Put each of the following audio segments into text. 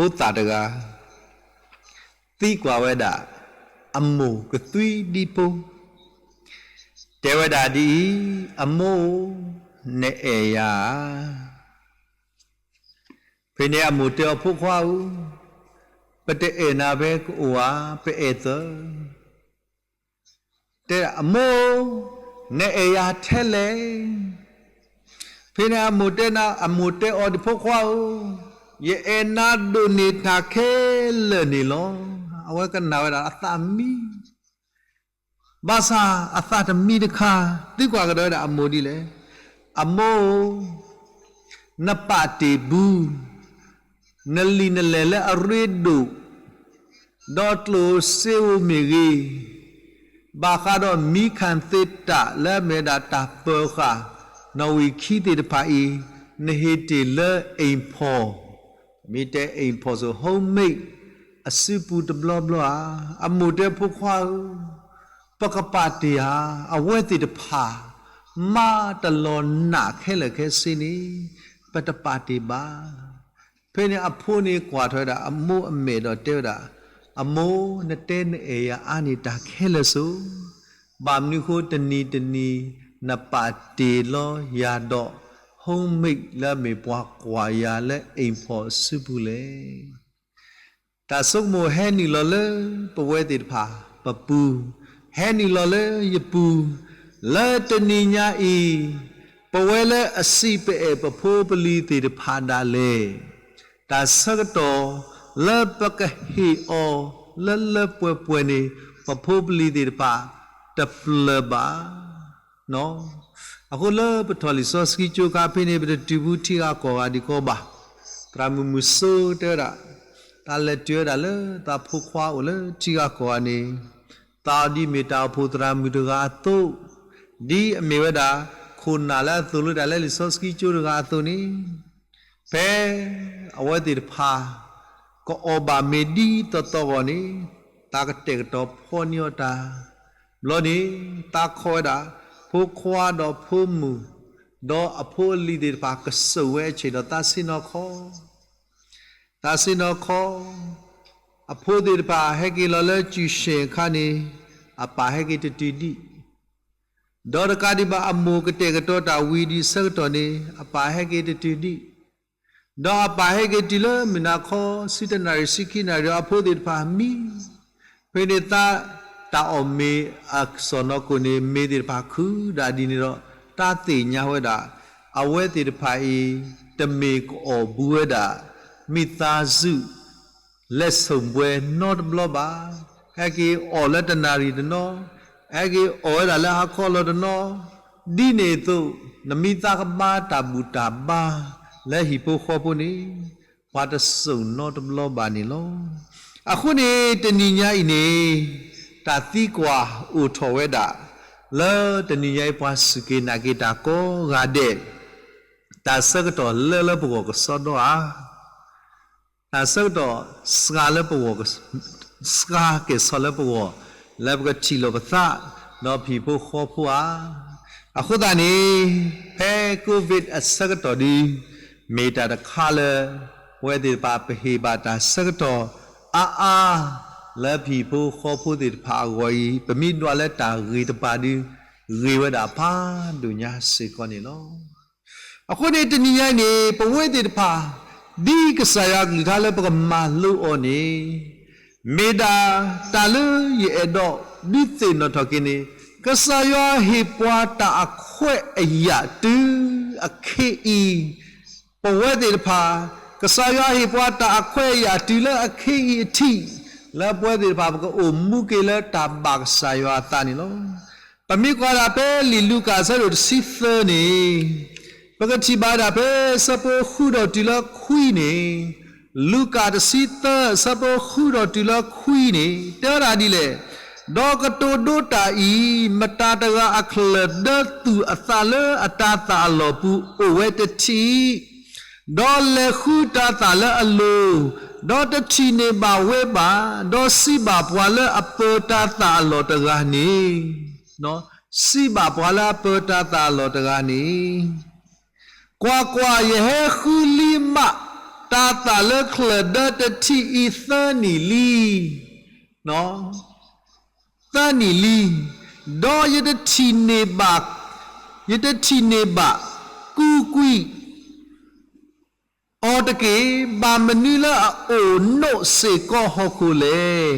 ဖိသၣ်တဂၤ သံကွၢ်ဝဲဒၣ် အမိၢ်ကသွံဒံဖိ, တဲဝဲဒၣ်ဒ်အံၤ, အမိၢ်, နအဲၣ်ယၤဧါ. ဖဲန့ၣ်အမိၢ်တဲအီၤ ဖိခွါဧၢ, ပတအဲၣ်နၤဖဲကအိၣ်ဧါ, ပအဲၣ်သၢ တဲဒၣ် အမိၢ်, နအဲၣ်ယၤထဲလဲၣ်. ဖဲန့ၣ်အမိၢ်တဲနၤ, အမိၢ်တဲအီၤဒ် ဖိခွါဧၢ, ယအဲၣ်နၤဒိၣ်န့ၢ်တၢ်ခဲလၢာ်န့ၣ်လီၤ. အဝဲကနၣ်ဝဲဒၣ်အသးမံ, ဘၣ်ဆၣ်အသးတမံတခါ, သံကွၢ်ကဒီးဝဲဒၣ်အမိၢ်ဒ်လဲၣ်, အမိၢ်ဧၢ, နပာ်တ့ၢ်ဘု နလံာ်နလဲၢ်လၢအရ့ဒိၣ်, ဒီးကျိၣ်စ့ဧိၤမ့ၢ်ဂ့ၤ, ဘၣ်ဃးဒီးမံခၣ်သ့ၣ်တၢ်လၢအမ့ၢ်ဝဲဒၣ်တၢ်ပၢၤဃာ် နီၣ်ဝံာ်ခံသ့ၣ်တဖၣ်အံၤ, နဟ့ၣ်တ့ၢ်လၢအိမ်ဖော်, မ့ၢ်တဲအိမ်ဖော် ဆို homemade အစုပူၤတဘျီဘျီဧါ. အမိၢ်တဲ ဖိခွါဧၢ, ပကပာ်တ့ၢ်ဧါ, အဝဲသ့ၣ်တဖၣ် မၤတလီၤနာ်ခဲလၢာ်ခဲဆ့န့ၣ်, ပတပာ်တ့ၢ်ဘၣ်. ဖဲန့ၣ်အဖိန့ၣ်ကွၢ်ထီၣ်ဝဲဒၣ်အမိၢ်အမဲာ်ဒီးတဲဝဲဒၣ်, အမိၢ်, နတဲနအဲၣ်ယၤအါန့ၢ်တၢ်ခဲလၢာ်စိၤ, ဘၣ်မနုၤဃိတနံၤတနံၤ နပာ်တ့ၢ်လီၤယၤဒီး homemade လၢအမ့ၢ်ပှၤကွၢ်ယၤလၢအိမ်ဖော်အစုပူၤလဲၣ်. တၢ်ဆိကမိၣ်ဟဲနုာ်လီၤလၢပဝဲသ့ၣ်တဖၣ်ပပူၤ, ဟဲနုာ်လီၤလၢယပူၤ, လၢတနံၤညါအံၤ, ပဝဲလၢအစံးပအဲၣ်ပဖိပလံၤသ့ၣ်တဖၣ်ဒၣ်လဲာ်, တၢ်ဆၢကတီၢ်လၢပကဟ့ၣ်အီၤလၢလၢပှဲၤပှဲၤန့ၣ်, ပဖိပလံၤသ့ၣ်တဖၣ်တပျၢၤဘၣ်. အဃိလၢပထီၣ်လံာ်စီဆှံကၠိခါဖဲန့ၣ် ပတတုၤဘူးထံဂၤကီၢ်ဂၤဒံးကီးဘၣ်. သရၣ်မုၣ်မုၢ်စိတဲဝဲဒၣ်, တၢ်လဲၤတုၤဝဲဒၣ်လၢသးဖိခွါအိၣ်လၢထံဂၤကီၢ်ဂၤန့ၣ်, သးအီၤဒ်မ့ၢ်တၢ်အိၣ်ဖှိၣ်သရၣ်မုၣ်တဂၤအသိး, ဒ်အမ့ၢ်ဝဲဒၣ် ခိၣ်နၢ်လၢအသိၣ်လိတၢ်လၢလံာ်စီဆှံကၠိတဂၤအသိးန့ၣ်, ဖဲအဝဲသ့ၣ်တဖၣ် ကအီၣ်ဘၣ်မ့ၤဒ်သိးသိးအဂီၢ်န့ၣ်, သးကတဲာ်ကတီၤဖီၣ်န့ၢ်အီၤတၢ်, ဘျီန့ၣ် သးခီဝဲဒၣ် ဖိခွါဒီးဖိမုၣ်, ဒီးအဖိအလံၤသ့ၣ်တဖၣ်ကစိာ်ဝဲအဆ့ၣ်ဒီးသးဆ့ၣ်နီၤခီ သးဆ့ၣ်နီၤခီ, အဖိသ့ၣ်တဖၣ်ဟဲက့ၤလီၤလၢ ကျဉ်းစည်း အခါန့ၣ်, အပၢ်ဟဲက့ၤတတုၤဒံး, ဒီးတကးဒံးဘၣ်အမိၢ်ကတဲာ်ကတီၤတၢ်ဝံၤဒံးဆၢကတီၢ်န့ၣ်, အပၢ်ဟဲက့ၤတတုၤဒံး, ဒီးအပၢ်ဟဲက့ၤတုၤလၢမုၢ်နၤခီ ဆံတနၣ်ရံၣ် ဆံခံနၣ်ရံၣ် အဖိသ့ၣ်တဖၣ်မံ, ဖဲန့ၣ်သး တၢ်အီၣ်မ့ၤအစီၢ်နီၤကိၣ်န့ၣ် မ့ၤသ့ၣ်တဖၣ်ခုၣ်ဒၣ်ဒ်န့ၣ်ဒီး, တၢ်သ့ၣ်ညါဝဲဒၣ် အဝဲသ့ၣ်တဖၣ်အံၤ တမ့ၢ်ကအီၣ်ဘူးဝဲဒၣ် မိသားစု လက်ဆောင်ပွဲ နီတဘျီဘၣ်. ဟဲက့ၤအီၣ်လၢတနၣ်ရံၣ်တနီၤ, ဟဲက့ၤအီၣ်ဝဲဒၣ်လၢဟါခီလီၤတနီၤ, ဒ်န့ၣ်အသိး နမ့ၢ်သးကဘါတၢ်ဘူၣ်တၢ်ဘါလၢဟံၣ်ဖိဃီဖိန့ၣ်, ပှၤတစိာ်နီတဘျီဘၣ်န့ၣ်လီၤ. အဃိန့ၣ် တနံၤညါအံၤန့ၣ် တၢ်သံကွၢ်အိၣ်ထီၣ်ဝဲဒၣ် လၢတနံၤညါအံၤ ပှၤစူၢ်က့ၤနာ်က့ၤတၢ်ကိးဂၤဒဲး, တၢ်ဆၢကတီၢ်လၢလၢပဂီၢ်ကစီဒီဧါ. တၢ်ဆၢကတီၢ်စှၤလၢပဂီၢ်, စှၤကဲၣ်ဆိးလၢပဂီၢ်, လၢပကထံၣ်လိာ်ပသး ဒီးဟံၣ်ဖိဃီဖိဧါ. အဃိသတးန့ၣ် ဖဲ COVID အဆၢကတီၢ်ဒ် မ့ၢ်တၢ်တခါလၢ ပဝဲသ့ၣ်တဖၣ်ပဟ့ၣ်ဘၣ်တၢ်ဆၢကတီၢ်အါအါ လၢဟံၣ်ဖိဃီဖိသ့ၣ်တဖၣ်အဂီၢ်အံၤ ပမ့ၢ်ဒွးလၢတၢ်ဂ့ၤတပၤဒ် ဂ့ၤဝဲဒၣ်ဖးဒိၣ်ညါစ့ၢ်ကီးန့ၣ်လီၤ. အဃိန့ၣ် တနံၤညါအံၤန့ၣ် ပဝဲသ့ၣ်တဖၣ် ဒ်ကစၢ်ယွၤအကလုၢ်ကထါလၢပကမၤလိအီၤန့ၣ် မ့ၢ်ဒၣ်တၢ်လၢယအဲၣ်ဒိးဒုးသ့ၣ်နီၣ်ထီၣ်က့ၤန့ၣ် ကစၢ်ယွၤဟ့ၣ်ပှၤတၢ်အခွဲးအယာ်တုၤအခ့အံၤ, ပဝဲသ့ၣ်တဖၣ် ကစၢ်ယွၤဟ့ၣ်ပှၤတၢ်အခွဲးအယာ်တုၤလၢအခ့အံၤအထံး, လၢပဝဲသ့ၣ်တဖၣ် ပကအိၣ်မူက့ၤလၢတၢ်ဘၣ်ကစၢ်ယွၤအသးန့ၣ်လီၤ. ပမ့ၢ်ကွၢ်ဒၣ်ဖဲလံာ်လူၤကၣ်အဆၢဒိၣ်တဆံသၢန့ၣ်, ပကထံၣ်ဘၣ်ဒၣ်ဖဲအဆၢဖိဃုဒီးတုၤလၢခွံန့ၣ်, လူၤကၣ်တဆံသၢအဆၢဖိဃုဒီးတုၤလၢခွံန့ၣ် တဲဝဲဒၣ်ဒ်လဲၣ်, ဒီးကတိၤဒိတၢ်အံၤ, မတၤတဂၤအချၢၣ်ဒၢသူၣ်အသးလၢအတၤသၣ်အလီၢ်ပူၤအိၣ်ဝဲတထံၣ် ဒီးလဲၤဃုတၤသၣ်လၢအလိၤ, ဒီးတထံၣ်န့ၢ်ဘၣ်ဝဲဘၣ်, ဒီးစံးဘၣ်ပှၤလၢအပၢၤတၤသၣ်အလီၢ်တဂၤန့ၣ်, စံးဘၣ်ပှၤလၢအပၢၤတၤသၣ်အလီၢ်တဂၤန့ၣ်, ကွၢ်ကွၢ်, ယဟဲဃုလံမး, တၢ်သၣ်လၢချၢၣ်ဒၢတထံၣ်အံၤသၢနံၣ်လံ, သၢနံၣ်လံ, ဒီးယတထံၣ်န့ၢ်ဘၣ်, ယတထံၣ်န့ၢ်ဘၣ်, ကူၣ်ကွံာ် အီၤတက့ၢ်. ဘၣ်မနုၤလၢအအိၣ်နိးစ့ၢ်ကီးဟီၣ်ခိၣ်လဲၣ်.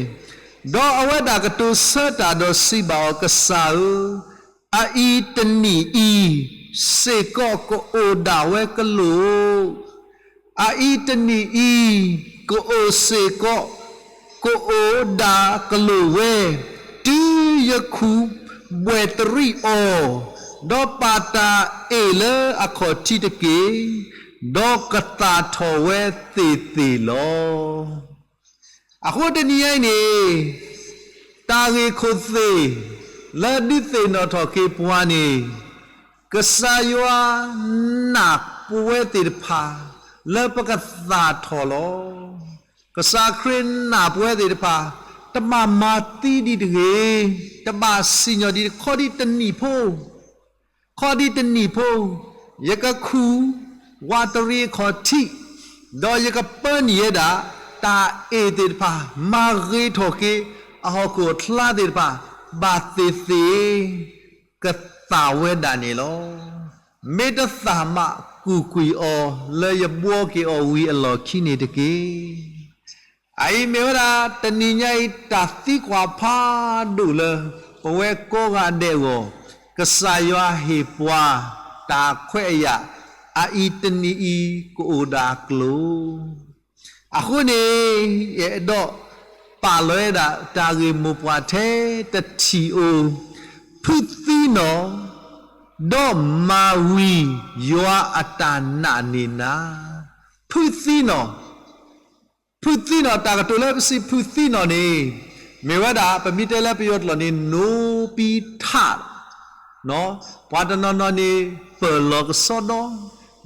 ဒီးအဝဲဒၣ်ကတိၤဆၢတၢ်ဒီးစံးဘၣ်အီၤ, ကစၢ်ဧၢ, အအံၤတနံၣ်အံၤစ့ၢ်ကီးကအိၣ်ဒၣ်ဝဲကလုာ်ဧိၤ, အအံၤတနံၣ်အံၤ ကအိၣ်စ့ၢ်ကီး ကအိၣ်ဒၣ်ကလုာ်ဝဲ, တုၤယခူၣ်ဘှဲၣ်တရံးအီၤ, ဒီးပာ်တၢ်အ့ၣ်လၢအခီၣ်ထံးတက့ၢ်, ဒီးကသၣ်ထီၣ်ဝဲသ့ၣ်သ့ၣ်လီၤ. အဃိတနံၤညါအံၤန့ၣ်, တၢ်ဂ့ၢ်ခိၣ်သ့ၣ်လၢဒုးသ့ၣ်နီၣ်ထီၣ်က့ၤပှၤန့ၣ်, ကစၢ်ယွၤနာ်ပဝဲသ့ၣ်တဖၣ် လၢပကသၣ်ထီၣ်လီၤ. ကစၢ်ခရံာ်နာ်ပဝဲသ့ၣ်တဖၣ်, တဘၣ်မၤသံဒံးတဂ့ၤ, တဘၣ်စံၣ်ညီၣ်ဒံးတခီဒံးတနံၣ်ဖိ ခီဒံးတနံၣ်ဖိ, ယကခူၣ်ဝးတရံးအခီၣ်ထံး, ဒီးယကပၢနုာ်ဝဲဒၣ် တၢ်အ့ၣ်သ့ၣ်တဖၣ် မၤဂ့ၤထီၣ်က့ၤအဟီၣ်ခိၣ်အချါသ့ၣ်တဖၣ် ဘၣ်သ့ၣ်သ့ၣ် ကသၣ်ဝဲဒၣ်န့ၣ်လီၤ. မ့ၢ်တသၣ်မး ကူၣ်ကွံာ်အီၤလၢယဘှီက့ၤအီၤဝံၤအလီၢ်ခံန့ၣ်တက့ၢ်. အအံၤမ့ၢ်ဝဲဒၣ် တနံၤညါအံၤ တၢ်သံကွၢ်ဖးဒိၣ်လၢ ပဝဲကိးဂၤဒဲးအဂီၢ်, ကစၢ်ယွၤဟ့ၣ်ပှၤ တၢ်ခွဲးအယာ် အအံၤတနံၤအံၤ ကအိၣ်ဒၣ်ကျိၤ အဃိန့ၣ်, ယအဲၣ်ဒိးပာ်လီၤဝဲဒၣ်တၢ်ဂ့ၢ်မိၢ်ပှၢ်ထဲတထံၣ်ဧိၤ, ဖုးသံနီၣ်, ဒီးမၤဝံၤယွၤအတၢ်နာ်န့ၢ်နၤ, ဖုးသံနီၣ်, ဖုးသံနီၣ် တၢ်ကတိၤလၢပစံးဖုးသံနီၣ်န့ၣ်, မ့ၢ်ဝဲဒၣ် ပမ့ၢ်တဲလၢပယီၤကျိာ်န့ၣ် no pee tat, ပှၤတနီၤနီၤန့ၣ် ပၢၢ်လီၤကစီဒီ,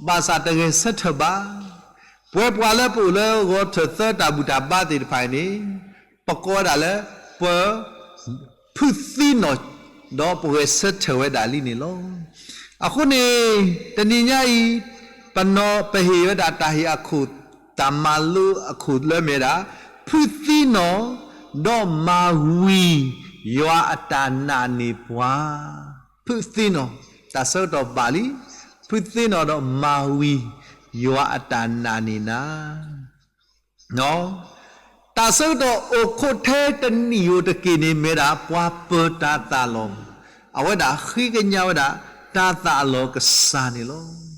ဘၣ်ဆၣ်တဂဲၤဆၢထၢၣ်ဘၣ်. ပဝဲပှၤလၢပအိၣ်လၢဂီၤထၢၣ်သၢတၢ်ဘူၣ်တၢ်ဘါသ့ၣ်တဖၣ်အံၤန့ၣ်, ပကိးဝဲဒၣ်လၢ ပ ဖုးသံနီၣ်, ဒီးပဂဲၤဆၢထၢၣ်ဝဲဒၣ်လံန့ၣ်လီၤ. အဃိန့ၣ်, တနံၤညါအံၤ, ပနီၢ်ပဟ့ၣ်ဝဲဒၣ်တၢ်ဟ့ၣ်အခိၣ်, တၢ်မၤလိအခိၣ်လၢမ့ၢ်ဝဲဒၣ်, ဖုးသံနီၣ်, ဒီးမၤဝံၤယွၤအတၢ်နာ်န့ၢ်ပှၤ, ဖုးသံနီၣ်, တၢ်ဆၢကတီၢ်ဘၣ်လံ, ဖုးသံနီၣ်ဒီးမၤဝံၤယွၤအတၢ်နာ်န့ၢ်နၤ တၢ်ဆၢကတီၢ်အိၣ်ခိးထဲတနံၣ်ဧိၤတက့ၢ်န့ၣ် မ့ၢ်ဒၣ်ပှၤပၢၤတၢ်သၣ်လီၤ, အဝဲဒၣ်ဃ့ကညးဝဲဒၣ် တၢ်သၣ်အလီၢ်ကစၢ်န့ၣ်လီၤ.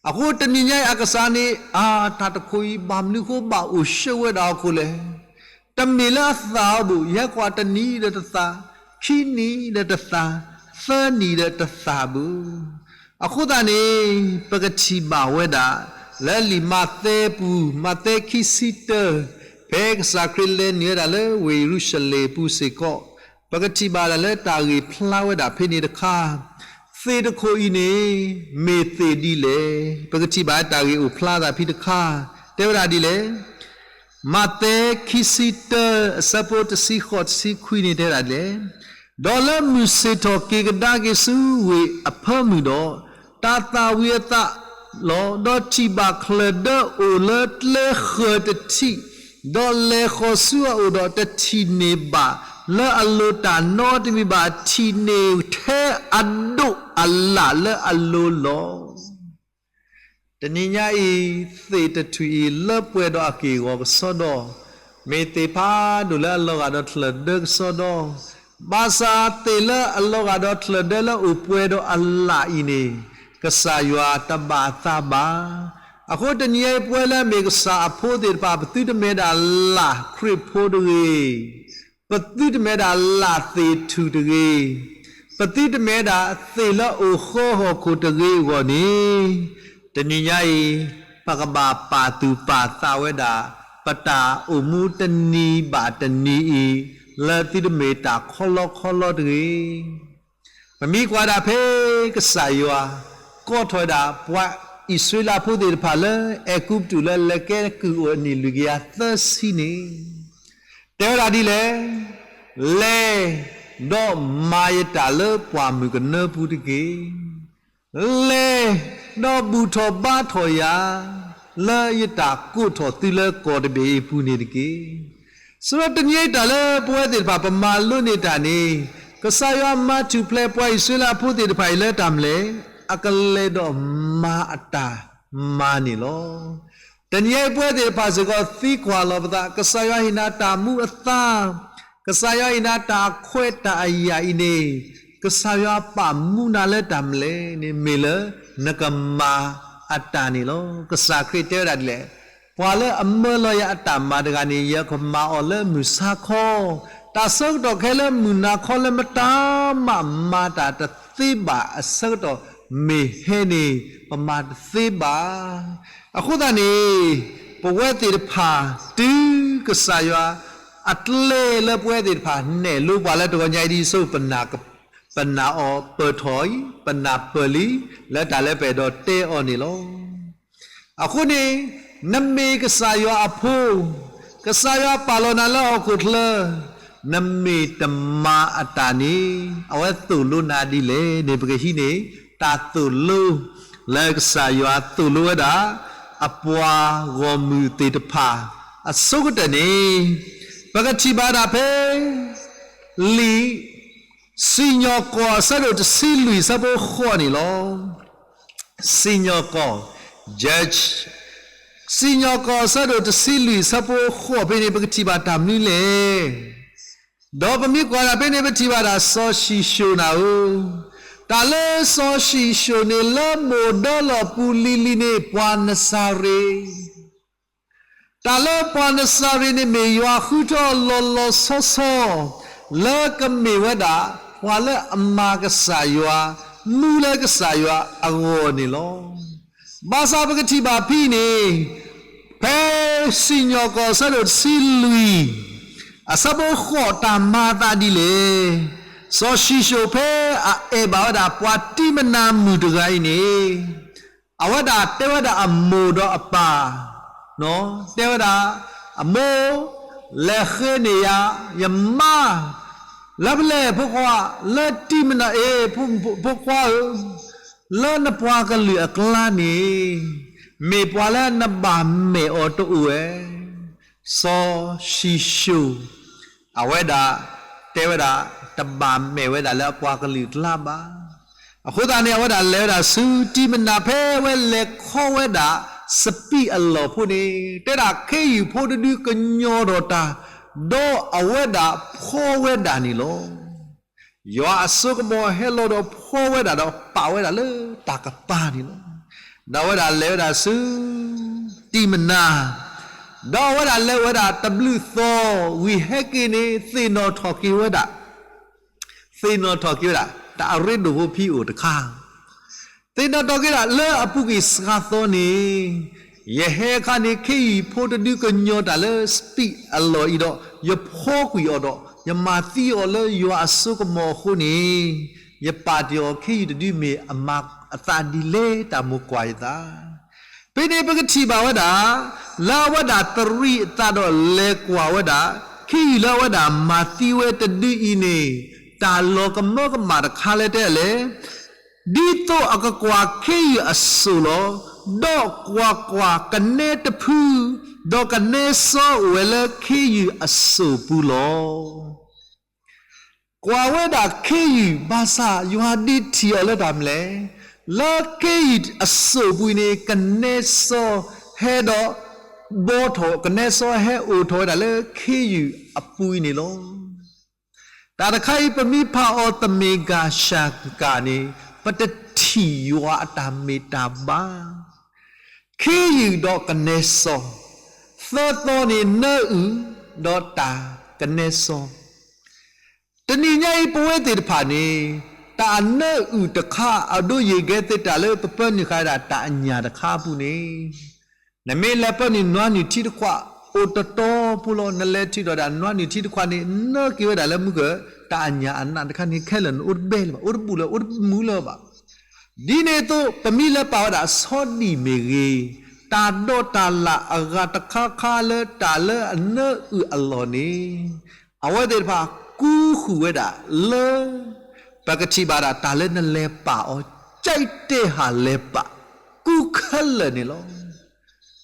အဃိတနံၤညါအံၤအကစၢ်န့ၣ်, အၢ, တၢ်တခိၣ်အံၤ ဘၣ်မနုၤဃိဘၣ်အိၣ်ဆှၢဝဲဒၣ်အခိၣ်လဲၣ်. တမ့ၢ်လၢအသၣ်အီၤဘၣ်, ယဟဲကွၢ်တနံၤဒီးတသၣ်, ခံနံၤဒီးတသၣ်, သၢနံၣ်ဒီးတသၣ်ဘၣ်. အဃိသတးန့ၣ်, ပကထံၣ်ဘၣ်ဝဲဒၣ် လၢလံာ်မးသဲပူၤ, မးသဲခံဆံတၢ, ဖဲကစၢ်ခရံာ်လဲၤနုာ်ဝဲဒၣ်လၢဝ့ၢ်ယရူၤၡလ့ၣ်ပူၤစ့ၢ်ကီး, ပကထံၣ်ဘၣ်ဒၣ်လၢတၢ်ဂ့ၢ်ဖျါဝဲဒၣ်ဖဲန့ၣ်တခါ, သ့ၣ်တခိၣ်အံၤန့ၣ် မ့ၢ်သ့ၣ်ဒ်လဲၣ်. ပကထံၣ်ဘၣ်တၢ်ဂ့ၢ်အိၣ်ဖျါသးဖဲတခါ, တဲဝဲဒၣ်ဒ်လဲၣ်. မးသဲခံဆံတၢ အဆၢဖိတဆံဃိးတဆံခွံန့ၣ်တဲဒၣ်ဒ်လဲၣ်. ဒီးလၢမုၢ်ဆ့ၣ်ထီၣ်က့ၤကဒါက့ၤဆူဝ့ၢ်အဖၢမုၢ်ဒီး, တၢ်သၣ်ဝံၤအသးလီၤ, ဒီးထံၣ်ဘၣ်ချၢၣ်ဒၢအိၣ်လၢကျဲဃၢၤတထံၣ်, ဒီးလဲၤဃီၤဆူအအိၣ်ဒီးတထံၣ်န့ၢ်ဘၣ်လၢအလိၤတၢ်နီတမံၤဘၣ်, ထံၣ်န့ၢ်ထဲအဒိၣ်အလၣ်လၢအလိၤလီၤ. တနံၤညါအံၤ, သ့ၣ်တထူၣ်အံၤလၢပှဲၤဒီးအက့ၢ်အဂီၤကစီဒီ, မ့ၢ်သ့ၣ်ဖးဒိၣ်လၢအလီၤဂာ်ဒီးချၢၣ်ဒၢကစီဒီ, ဘၣ်ဆၣ်သ့ၣ်လၢအလီၤဂာ်ဒီးချၢၣ်ဒၢလၢအိၣ်ပှဲၤဒီးအလၣ်အံၤန့ၣ်, ကစၢ်ယွၤတဘၣ်သးဘၣ်. အဃိတနံၤညါအံၤပဝဲလၢအမ့ၢ်ကစၢ်အဖိသ့ၣ်တဖၣ် ပသုတမ့ၢ်ဒၣ်လၣ်ခရံာ်ဖိတဂ့ၤ, ပသုတမ့ၢ်ဒၣ်လၣ်သ့ၣ်ထူၣ်တဂ့ၤ, ပသုတမ့ၢ်ဒၣ်သ့ၣ်လၢအိၣ်ဃၢဟီၣ်ခိၣ်တဂ့ၤအဂီၢ်န့ၣ်, တနံၤညါအံၤ, ပကဘၣ်ပာ်သူၣ်ပာ်သးဝဲဒၣ် ပတၢ်အိၣ်မူတနံၤဘၣ်တနံၤအံၤ, လၢသုတမ့ၢ်တၢ်ခီလီခီလီတဂ့ၤ. ပမ့ၢ်ကွၢ်ဒၣ်ဖဲကစၢ်ယွၤ ကိးထီၣ်ဝဲဒၣ် ပှၤအံၣ်စရ့လးဖိသ့ၣ်တဖၣ်လၢအဲၤကူပတူးလၢလဲၤကဲကုၢ်အိၣ်အနံၣ်လွံၢ်ကယၤသၢဆံန့ၣ်, တဲဝဲဒၣ်ဒ်လဲၣ်, လဲၤ, ဒီးမၤယတၢ်လၢပှၢ်မုၢ်ကနၢပူၤတက့ၢ်. လဲၤ, ဒီးဘူၣ်ထီၣ်ဘါထီၣ်ယၤ လၢယတၢ်ကိးထီၣ်သုလၢကီၢ်တဘ့ၣ်အံၤအပူၤန့ၣ်တက့ၢ်. စံးဒီးတနံၤအံၤတၢ်လၢပဝဲသ့ၣ်တဖၣ်ပမၤလိန့ၢ်တၢ်န့ၣ်, ကစၢ်ယွၤမၤထူၣ်ဖျဲးပှၤအံၣ်စရ့လးဖိသ့ၣ်တဖၣ်အံၤလၢတၢ်မနုၤလဲၣ်, အကလဲၤဒီးမၤအတၢ်မၤန့ၣ်လီၤ. တနံၤအံၤပဝဲသ့ၣ်တဖၣ်စ့ၢ်ကီးသံကွၢ်လီၤပသး, ကစၢ်ယွၤဟ့ၣ်နၤတၢ်မူအသါ, ကစၢ်ယွၤဟ့ၣ်နၤတၢ်အခွဲးတၢ်အယာ်အံၤန့ၣ်, ကစၢ်ယွၤပာ်မူနၤလၢတၢ်မနုၤလဲၣ်န့ၣ် မ့ၢ်လၢနကမၤအတၢ်န့ၣ်လီၤ. ကစၢ်ခရံာ်တဲဝဲဒၣ်ဒ်လဲၣ်, ပှၤလၢအမၢလီၤယၤအတၢ်မၤတဂၤန့ၣ် ယကမၤအီၤလၢမုၢ်ဆါခီ, တၢ်ဆၢကတီၢ်ခဲလၢမုၢ်နၤခီလၢမတၤမၤတၢ်တသ့ဘၣ်အဆၢကတီၢ်မ့ၢ်ဟဲန့ၣ် ပမၤတသ့ဘၣ်. အဃိသတးန့ၣ် ပဝဲသ့ၣ်တဖၣ်တုၤကစၢ်ယွၤ အကျဲလၢပဝဲသ့ၣ်တဖၣ်နဲၣ်လိပှၤလၢတဂီၤညါအံၤဒ်သိး ပနာ်အီၤပၢၢ်ထီၣ်အံၤ, ပနာ်ပၢၢ်လံ လၢတၢ်လၢပအဲၣ်ဒိးတဲအီၤန့ၣ်လီၤ. အဃိန့ၣ် နမ့ၢ်ကစၢ်ယွၤအဖိ, ကစၢ်ယွၤပာ်လီၤနၤလၢဟီၣ်ခိၣ်ချၢ, နမ့ၢ်တမၤအတၢ်န့ၣ် အဝဲသိၣ်လိနၤဒ်လဲၣ်န့ၣ် ပကဟံးန့ၢ်တၢ်သိၣ်လိ လၢကစၢ်ယွၤသိၣ်လိဝဲဒၣ် အပှၤဂီၢ်မုၢ်သ့ၣ်တဖၣ် အဆိကတၢၢ်န့ၣ် ပကထံၣ်ဘၣ်ဒၣ်ဖဲ လံာ်စံၣ်ညီၣ်ကွီၢ်အဆၢဒိၣ်တဆံလွံၢ်အဆၢဖိဃိးန့ၣ်လီၤ. စံၣ်ညီၣ်ကွီၢ် Judge စံၣ်ညီၣ်ကွီၢ်အဆၢဒိၣ်တဆံလွံၢ်အဆၢဖိဃိးဖဲန့ၣ် ပကထံၣ်ဘၣ်တၢ်မနုၤလဲၣ်. ဒီးပမ့ၢ်ကွၢ်ဒၣ်ဖဲန့ၣ် ပထံၣ်ဘၣ်ဒၣ်စီၤၡံၣ်ၡိၣ်နၤဧၢ, တၢ်လၢစီၤၡံၣ်ၡိၣ်န့ၣ် လၢမိၢ်ဒၢလီၢ်ပူၤလံၤလံၤန့ၣ် ပှၤနစၤရ့း, တၢ်လၢပှၤနစၤရ့းန့ၣ်မ့ၢ်ယွၤဃုထၢအီၤလီၤလီၤဆီဆီ လၢကမ့ၢ်ဝဲဒၣ် ပှၤလၢအမၤကစၢ်ယွၤ, မူလၢကစၢ်ယွၤအဂီၢ်န့ၣ်လီၤ. ဘၣ်ဆၣ်ပကထံၣ်ဘၣ်ဖဲန့ၣ် ဖဲစံၣ်ညီၣ်ကွီၢ်အဆၢဒိၣ်တဆံလွံၢ် အဆၢဖိဃိးတၢ်မၤအသးဒ်လဲၣ်. စီၤၡံၣ်ၡိၣ်ဖဲအအဲၣ်ဘၣ်ဝဲဒၣ်ပှၤတံမနၤမုၣ်တဂၤအံၤန့ၣ်, အဝဲဒၣ်တဲဝဲဒၣ်အမိၢ်ဒီးအပၢ်, တဲဝဲဒၣ်, အမိၢ်, လဲၤဃ့န့ၢ်ယၤ, ယမါ လၢဖဲလဲၣ်ဖိခွါ, လၢတံမနၤအံၤ, ဖိခွါဧၢ, လၢနပှၤကလုာ်အကျါန့ၣ် မ့ၢ်ပှၤလၢနဘၣ်မဲာ်အီၤတအိၣ်ဧါ. စီၤၡံၣ်ၡိၣ် အဝဲဒၣ်တဲဝဲဒၣ် တဘၣ်မဲာ်ဝဲဒၣ်လၢအပှၤကလုာ်အကျါဘၣ်. အဃိသတးန့ၣ် အဝဲဒၣ်လဲၤဝဲဒၣ်ဆူတံမနၤ ဖဲအဝဲလဲၤခီဝဲဒၣ်စပံးအလီၢ်ဖိန့ၣ်, တဲဒၣ်ခ့ယုၢ်ဖိတဒုကညီၤထီၣ်တၢ်, ဒီးအဝဲဒၣ်ဖှီဝဲဒၣ်န့ၣ်လီၤ. ယွၤအစိကမီၤဟဲလီၤဒီးဖှီဝဲဒၣ်ဒီးပာ်ဝဲဒၣ်လၢတၢ်ကပၤန့ၣ်လီၤ. ဒီးအဝဲဒၣ်လဲၤဝဲဒၣ်ဆူ တံမနၤ, ဒီးအဝဲဒၣ်လဲၤဝဲဒၣ်တဘျုးသီ, ဝံၤဟဲက့ၤန့ၣ် သ့ၣ်နီၣ်ထီၣ်က့ၤဝဲဒၣ်, သ့ၣ်နီၣ်ထီၣ်က့ၤဝဲဒၣ် တၢ်အရ့ဒိၣ်ဖိဖံအိၣ်တခါ သ့ၣ်နီၣ်ထီၣ်က့ၤဒၣ်လၢအပူၤကွံာ်စှၤသီန့ၣ်, ယဟဲအခါန့ၣ် ခ့ယုၢ်ဖိတဒုကညီၤတၢ်လၢစပံးအလီၢ်အံၤဒီး ယဖှီကွံာ်အီၤဒီး ယမၤသံအီၤလၢယွၤအစိကမီၤအဃိန့ၣ်, ယပာ်တ့ၢ်အီၤ ခ့ယုၢ်တဒုမ့ၢ်အမၤအသးဒ်လဲၣ် တၢ်မိၢ်ကွၢ်ယသး. ဖဲန့ၣ်ပကထံၣ်ဘၣ်ဝဲဒၣ် လၢအဝဲဒၣ်တရံးအသးဒီးလဲၤကွၢ်ဝဲဒၣ် ခ့ယုၢ်လၢအဝဲဒၣ်မၤသံဝဲတဒုအံၤန့ၣ်, တၢ်လီၤကမၢကမၣ်တခါလၢတဲလဲၣ် ဒ်သိးအကကွၢ်ခ့ယုၢ်အစိၣ်လီၤ. ဒီးကွၢ်ကွၢ်, ကနဲတဖု, ဒီးကနဲစီအိၣ်ဝဲလၢခ့ယုၢ်အစိၣ်ပူၤလီၤ. ကွၢ်ဝဲဒၣ်ခ့ယုၢ်ဘၣ်ဆၣ် ယွၤဒုးထံၣ်အီၤလၢတၢ်မနုၤလဲၣ်, လၢခ့ယုၢ်အစိၣ်ပူၤအံၤန့ၣ် ကနဲစီဟဲဒီး ဘီထီၣ်, ကနဲစီဟဲအိၣ်ထီၣ်ဝဲဒၣ်လၢခ့ယုၢ်အပူၤအံၤန့ၣ်လီၤ. တၢ်တခါအံၤ ပမ့ၢ်ဖးအီၤသ့ၣ်မ့ၢ်ဂ့ၤစှၤဂ့ၤန့ၣ် ပတထံၣ်ယွၤအတၢ်မ့ၢ်တၢ်ဘၣ်. ခ့ယုၢ်ဒီးကနဲစီ, သၢသီန့ၣ် နၢအုၣ်, ဒီးတၢ်ကနဲစီ. တနံၤညါအံၤ ပဝဲသ့ၣ်တဖၣ်န့ၣ် တၢ်အနၢအုၣ်တခါ အဒိယ့ၣ်ကဲသ့တၢ်လၢပပၢနုာ်ဃာ်ဒၣ်တၢ်အညၣ်တခါအပူၤန့ၣ်, နမ့ၢ်လဲၤပၢနုာ်နွါနုာ်ထံတခွး အိၣ်တတီဖိလီၤ. နလဲၤထုးထီၣ်ဒၣ်နွါနုာ်ထံတခွးန့ၣ် နၢက့ၤဝဲဒၣ်လၢမုၢ်ကၢၢ် တၢ်အညၣ်အနးတခါန့ၣ် ခဲလၢာ်န့ၣ် အိၣ်တဘဲလၢၤဘၣ်, အိၣ်တဘူၣ်လၢၤ, အိၣ်တမုာ်လၢၤဘၣ်. ဒ်န့ၣ်အသိး ပမ့ၢ်လဲၤပာ်ဝဲဒၣ်ဆီဒံၣ်မ့ၢ်ဂ့ၤ, တၢ်ဒီးတၢ်လၣ်အဂၤတခါခါလၢတၢ်လၢအနၢအုၣ်အလီၢ်န့ၣ်, အဝဲသ့ၣ်တဖၣ်ကူဃုာ်ဝဲဒၣ်လၢ ပကထံၣ်ဘၣ်ဒၣ်တၢ်လၢနလဲၤပာ်အီၤ ကၠဲးတဲဟးလဲၤပာ် ကူခဲလၢာ်န့ၣ်လီၤ.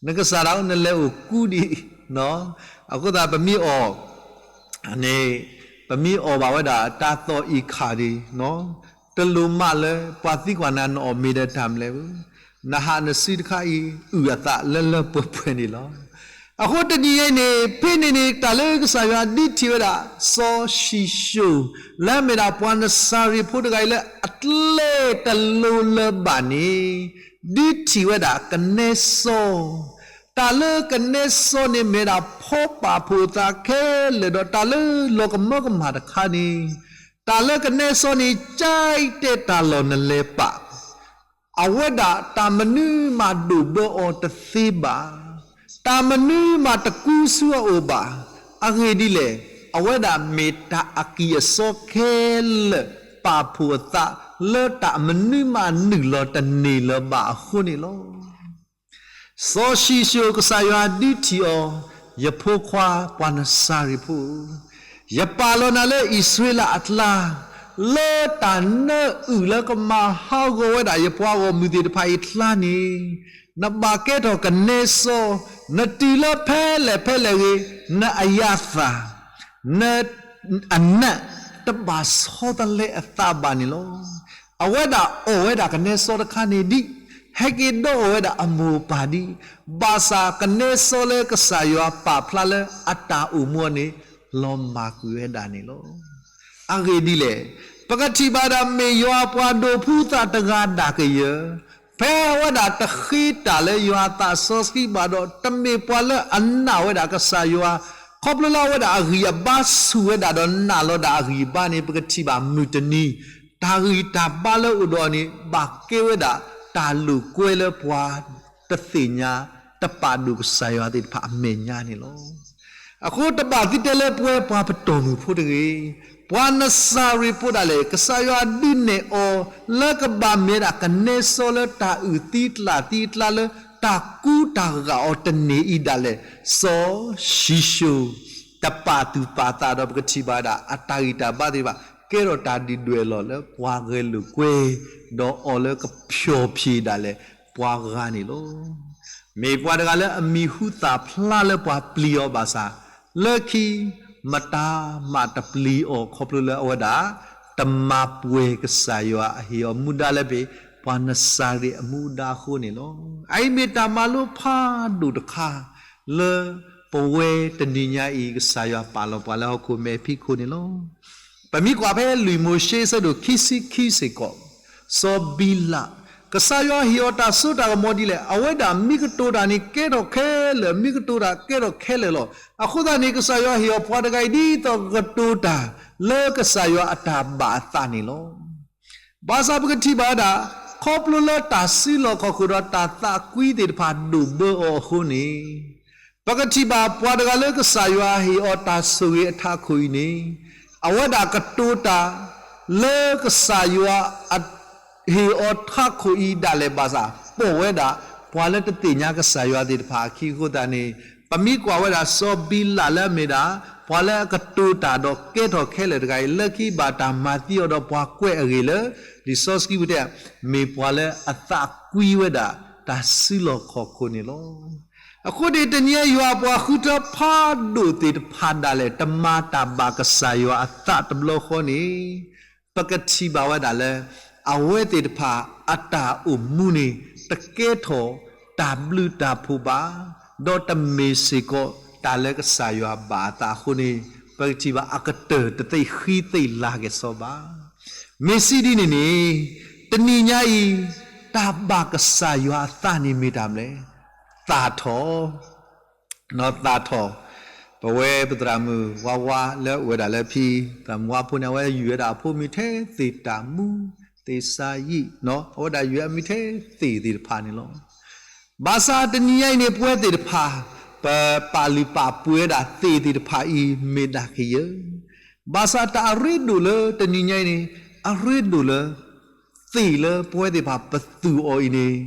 နကစၢ်ဒၣ်နလဲၤအိၣ်ကူဒံး, အဃိသတးပမ့ၢ်အီၣ် န့ၣ် ပမ့ၢ်အီၣ်ဘၣ်ဝဲဒၣ်တၢ်သီၣ်အံၤခးဒံး, တလိၣ်မးလၢပှၤသံကွၢ်နၤ နအီၣ်မ့ၤဒီးတၢ်မနုၤလဲၣ်, နဟးနစုတခါအံၤ အုၣ်အသးလၢလၢပှဲၤပှဲၤန့ၣ်လီၤ. အဃိတနံၤအံၤန့ၣ် ဖဲန့ၣ်န့ၣ် တၢ်လၢကစၢ်ယွၤဒုးထံၣ်ဝဲဒၣ် စီၤၡံၣ်ၡိၣ် လၢအမ့ၢ်ဒၣ်ပှၤနစၤရ့းဖိတဂၤအံၤလၢအကျဲတလိၤလၢၤဘၣ်န့ၣ် ဒုးထံၣ်ဝဲဒၣ်ကနဲစီ တၢ်လၢကနဲစီန့ၣ်မ့ၢ်ဒၣ်ဖီပာ်ဖှိၣ်အသးခဲလၢာ်ဒီး တၢ်လၢလီၤကမၢကမၣ်တခါန့ၣ်, တၢ်လၢကနဲစီန့ၣ် ကၠဲးတဲာ်တၢ်လီၢ်နလဲၤပာ်, အဝဲဒၣ်တၢ်မနုၤမးဒိၣ်ဘၢအီၤတသ့ဘၣ်, တၢ်မနုၤမးတကူဆူအအိၣ်ဘၣ်. အဂ့ၢ်ဒ်လဲၣ်, အဝဲဒၣ်မ့ၢ်တၢ်အကံၢ်အစီခဲလၢာ် ပာ်ဖှိၣ်အသးလၢတၢ်မနုၤမးနုာ်လီၤတန့ၢ်လၢၤဘၣ်အဃိန့ၣ်လီၤ. စီၤၡံၣ်ၡိၣ်ကစၢ်ယွၤဒုးထံၣ်အီၤ, ယဖိခွါပှၤနစၤရ့းဖိဧၢ, ယပာ်လီၤနၤလၢအံၣ်စရ့လးအကျါ, လၢတၢ်နၢအုၣ်လၢကမၤဟးဂီၤဝဲဒၣ်ယပှၤဂီၢ်မုၢ်သ့ၣ်တဖၣ်အံၤအကျါန့ၣ်, နဘၣ်ကဲထီၣ်ကနဲစီ, နတုၤလၢဖဲလဲၣ်ဖဲလဲၣ်ဂ့ၤ, နအယၤသၣ် န အနၢ်တဘၣ်ဆီတလဲအသးဘၣ်န့ၣ်လီၤ. အဝဲဒၣ်အီၣ်ဝဲဒၣ်ကနဲစီတခါန့ၣ်ဒံး, ဟဲက့ၤဒီးအီၣ်ဝဲဒၣ်အမိၢ်အပၢ်ဒံး, ဘၣ်ဆၣ်ကနဲစီလၢကစၢ်ယွၤပာ်ဖျါလၢအတၢ်အိၣ်မူအီၤန့ၣ် လီၤမၢ်ကွံာ်ဝဲဒၣ်န့ၣ်လီၤ. အဂ့ၢ်ဒ်လဲၣ်, ပကထံၣ်ဘၣ်ဒၣ်မ့ၢ်ယွၤအပှၤဒိးဖှူသးတဂၤဒၣ်ကယၢၤ ဖဲအဝဲဒၣ်တဃ့တၢ်လၢယွၤအသးစီဆှံဘၣ်ဒီး တမ့ၢ်ပှၤလၢအနာ်ဝဲဒၣ်ကစၢ်ယွၤ, ခီဖျိလၢအဝဲဒၣ်အဂံၢ်အဘါဆူၣ်ဝဲဒၣ်ဒီးနာ်လီၤဒၣ်အဂံၢ်အဘါန့ၣ် ပကထံၣ်ဘၣ်မုၢ်တနံၤ တၢ်ဂံၢ်တၢ်ဘါလၢအိၣ်ဒီးအီၤန့ၣ် ဘၣ်ကဲဝဲဒၣ်တၢ်လိာ်ကွဲလၢပှၤတသ့ၣ်ညါ တပာ်ဒိၣ်ကစၢ်ယွၤသ့ၣ်တဖၣ်အမဲာ်ညါန့ၣ်လီၤ. အဃိတဘၣ်သ့တဲလၢပဝဲပှၤပတီၢ်မုၢ်ဖိတဂ့ၤ, ပှၤနစၤရ့းဖိဒၣ်လဲာ် ကစၢ်ယွၤဒုးနဲၣ်အီၤလၢကဘၣ်မ့ၢ်ဒၣ်ကနဲစီလၢတၢ်အုၣ်သံကျၣ်သံအကျါလၢတၢ်ကူတၢ်ဂာ်အီၤတန့ၢ်အံၤဒၣ်လဲာ်, စီၤၡံၣ်ၡိၣ် တပာ်သူၣ်ပာ်သးဒီးပကထံၣ်ဘၣ်ဝဲဒၣ် အတၢ်ဂံၢ်တၢ်ဘါသ့ၣ်တဖၣ် ကဲထီၣ်တၢ်ဒုၣ်ဒွဲၣ်လီၤလၢပှၤဂဲၤလိာ်ကွဲ ဒီးအီၤလၢကဖျီၣ်ဖျ့ဒၣ်လဲာ်ပှၤဂၤန့ၣ်လီၤ. မ့ၢ်ပှၤတဂၤလၢအမံၤဟူသၣ်ဖျါလၢပှၤပျံၤအီၤဘၣ်ဆၣ်, လၢခံ မတၤမးတပျံၤအီၤခီဖျိလၢအဝဲဒၣ် တမၤပှဲၤကစၢ်ယွၤအဟ့ၣ်အီၤမူဒါလၢမ့ၢ်ပှၤနစၤရ့းအမူဒါအဃိန့ၣ်လီၤ. အအံၤမ့ၢ်တၢ်မၤလိဖးဒိၣ်တခါ လၢပဝဲတနံၤညါအံၤ ကစၢ်ယွၤပာ်လီၤပှၤလၢဟီၣ်ခိၣ်မဲာ်ဖံးခိၣ်န့ၣ်လီၤ. ပမ့ၢ်ကွၢ်ဖဲလွံၢ်မိၤၡ့အဆၢဒိၣ်ခံဆံခံစ့ၢ်ကီး, စီၤဘံလး, ကစၢ်ယွၤဟ့ၣ်အီၤတၢ်စိတၢ်ကမီၤဒ်လဲၣ်, အဝဲဒၣ်မံကတိၤတၢ်န့ၣ်ကဲထီၣ်ခဲလၢာ်, မံကတိၤတၢ်ကဲထီၣ်ခဲလၢာ်လီၤ. အဃိသတးန့ၣ် ကစၢ်ယွၤဟ့ၣ်အီၤပှၤတဂၤအံၤဒ်သိးကတိၤတၢ်လၢကစၢ်ယွၤအတၢ်ဘၣ်အသးန့ၣ်လီၤ. ဘၣ်ဆၣ်ပကထံၣ်ဘၣ်ဝဲဒၣ် ခီဖျိလၢတၢ်စုလီၢ်ခီၣ်ခိၣ်ဒီးတၢ်သးကွံသ့ၣ်တဖၣ်ဒိၣ်ဘၢအီၤအဃိန့ၣ်, ပကထံၣ်ဘၣ်ပှၤတဂၤလၢကစၢ်ယွၤဟ့ၣ်အီၤတၢ်ဆိၣ်ဂ့ၤအထးခိၣ်အံၤန့ၣ်, အဝဲဒၣ်ကတိၤတၢ်လၢကစၢ်ယွၤအ ဟ့ၣ်အီၤထးခိၣ်အံၤဒၣ်လဲာ်ဘၣ်ဆၣ် ပိာ်ဝဲဒၣ် ပှၤလၢတသ့ၣ်ညါကစၢ်ယွၤသ့ၣ်တဖၣ်အခံအဃိသတးန့ၣ်, ပမ့ၢ်ကွၢ်ဝဲဒၣ်စီၤဘံလးလၢအမ့ၢ်ဒၣ် ပှၤလၢအကတိၤတၢ်ဒီးကဲထီၣ်ခဲလၢာ်တဂၤအံၤ လၢခံဘၣ်တၢ်မၤသံအီၤဒီးပှၤကွဲးအဂ့ၢ်လၢ လံာ်စီဆှံပူၤတဲ မ့ၢ်ပှၤလၢအသးကွံဝဲဒၣ်တၢ်စုလီၢ်ခီၣ်ခိၣ်န့ၣ်လီၤ. အဃိန့ၣ် တနံၤအံၤယွၤအပှၤဃုထၢဖးဒိၣ်သ့ၣ်တဖၣ်ဒၣ်လဲာ် တမၤတၢ်ဘၣ်ကစၢ်ယွၤအသးတဘျီဃီန့ၣ် ပကထံၣ်ဘၣ်ဝဲဒၣ်လၢ အဝဲသ့ၣ်တဖၣ်အတၢ်အိၣ်မူန့ၣ် တကဲထီၣ်တၢ်ဘျုးတၢ်ဖှိၣ်ဘၣ်, ဒီးတမ့ၢ်စ့ၢ်ကီးတၢ်လၢကစၢ်ယွၤဘၣ်အသးအဃိန့ၣ် ပကထံၣ်ဘၣ်အကတၢၢ်တသ့ၣ်ဃံသ့ၣ်လၤက့ၤစီဘၣ်. မ့ၢ်စံးဒ်န့ၣ်န့ၣ် တနံၤညါအံၤ တၢ်ဘၣ်ကစၢ်ယွၤအသးန့ၣ်မ့ၢ်တၢ်မနုၤလဲၣ်, သၣ်ထီၣ် သၣ်ထီၣ်, ပဝဲပသရၣ်မုၣ်ဝါဝါလၢအိၣ်ဝဲဒၣ်လၢဖံ သရၣ်မုၣ်ဝါဖိန့ၣ် အဝဲယုၢ်ဝဲဒၣ်အဖိမံၤထဲသ့ၣ်တၢ်မူ သ့ၣ်စါယံာ်, အဝဲဒၣ်ယုၢ်အမံၤထဲသ့ၣ်သ့ၣ်တဖၣ်န့ၣ်လီၤ. ဘၣ်ဆၣ်တနံၤညါအံၤန့ၣ် ပဝဲသ့ၣ်တဖၣ် ပပာ်လုၢ်ပာ်ပှ့ၤဝဲဒၣ်သ့ၣ်သ့ၣ်တဖၣ်အံၤမ့ၢ်ဒၣ်ကယၢၤ, ဘၣ်ဆၣ်တၢ်အရ့ဒိၣ်လၢတနံၤညါအံၤန့ၣ် အရ့ဒိၣ်လၢ သ့ၣ်လၢပဝဲသ့ၣ်တဖၣ်ပသူၣ်အီၤအံၤန့ၣ်,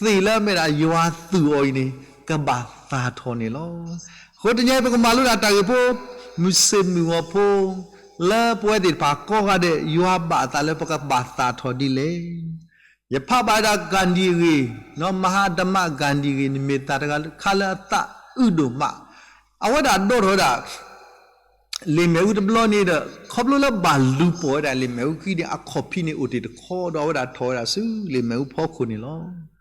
သ့ၣ်လၢအမ့ၢ်ဒၣ်ယွၤသူၣ်အီၤအံၤန့ၣ် ကဘၣ်သၣ်ထီၣ်န့ၣ်လီၤ. အဃိတနံၤအံၤ ပကမၤလိဒၣ်တၢ်ဂ့ၢ်ဖိ မုၢ်ဆ့ၣ်မုၢ်ဂီၤဖိ လၢပဝဲသ့ၣ်တဖၣ်ကိးဂၤဒဲး ယွၤဘၣ်အသးလၢပကဘၣ်သၣ်ထီၣ်ဒ်လဲၣ်. ယဖးဘၣ်ဝဲဒၣ် Gandhi အဂ့ၢ်, မဟါတမ Gandhi အဂ့ၢ်န့ၣ် မ့ၢ်သးတဂၤခါလၢအသးအုးဒိၣ်မး, အဝဲဒၣ်ဒိးထီၣ်ဝဲဒၣ် လံာ်မ့ၣ်အူတဘျီန့ၣ်ဒီး ခီဖျိလၢဘၣ်လူၤပိာ်ဝဲဒၣ်လံာ်မ့ၣ်အူခံန့ၣ် အခီၣ်ဖံးန့ၣ်အိၣ်တ့ၢ်တခီဒီး အဝဲဒၣ်ထီၣ်ဝဲဒၣ်ဆူလံာ်မ့ၣ်အူဖီခိၣ်န့ၣ်လီၤ.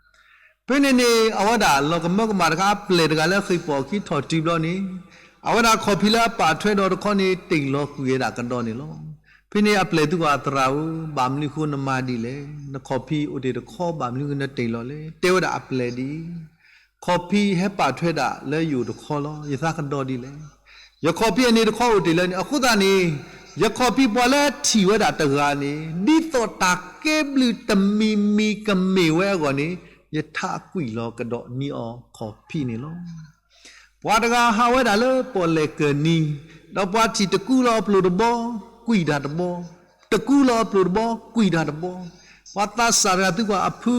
ဖဲန့ၣ်န့ၣ် အဝဲဒၣ်လီၤကမၢကမၣ်တခါ အပျဲၢ်တဂၤလၢဃ့ၢ်ပီၣ်ခံထီၣ်တုၤဘျီန့ၣ် အဝဲဒၣ်ခီၣ်ဖံးလၢအပာ်ထွဲဒီးတခီန့ၣ် တ့ၢ်လီၤကွံာ်ဝဲဒၣ်ကဒီးန့ၣ်လီၤ. ဖဲန့ၣ်အပျဲၢ်သံကွၢ် သရၣ်ဧၢ, ဘၣ်မနုၤဃိနမၤဒ်လဲၣ်, နခီၣ်ဖံးအိၣ်တ့ၢ်တခီ ဘၣ်မနုၤဃိနတ့ၢ်လီၤလဲၣ်. တဲဝဲဒၣ်အပျဲၢ်ဒ်အံၤ, ခီၣ်ဖံးဟဲပာ်ထွဲဒၣ်လၢယအိၣ်တခီလီၤ, ယသးကဒီးဒ်လဲၣ်. ယခီၣ်ဖံးအန့ၣ်တခီအိၣ်တ့ၢ်လၢန့ၣ် အဃိသတးန့ၣ် ယခီၣ်ဖံးပှၤလၢအထံၣ်ဝဲဒၣ်တဂၤန့ၣ် ဒ်သိးတၢ်ကဲဘျုးတမံၤမံၤကမ့ၢ်ဝဲအဂီၢ်န့ၣ် ယထးကွံာ်လီၤကဒီးန့ၢ်အီၤခီၣ်ဖံးန့ၣ်လီၤ. ပှၤတဂၤဟးဝဲဒၣ်လၢပီၣ်လဲၣ်ကၢၢ်နံၤ, ဒီးပှၤထံၣ်တကူလီၤအပျိၢ်တဘီ, ကွံာ်တၢ်တဘီ, တကူလီၤအပျိၢ်တဘီ, ကွံာ်တၢ်တဘီ, ပှၤသးစၢ်တဂၤသံကွၢ်အဖု,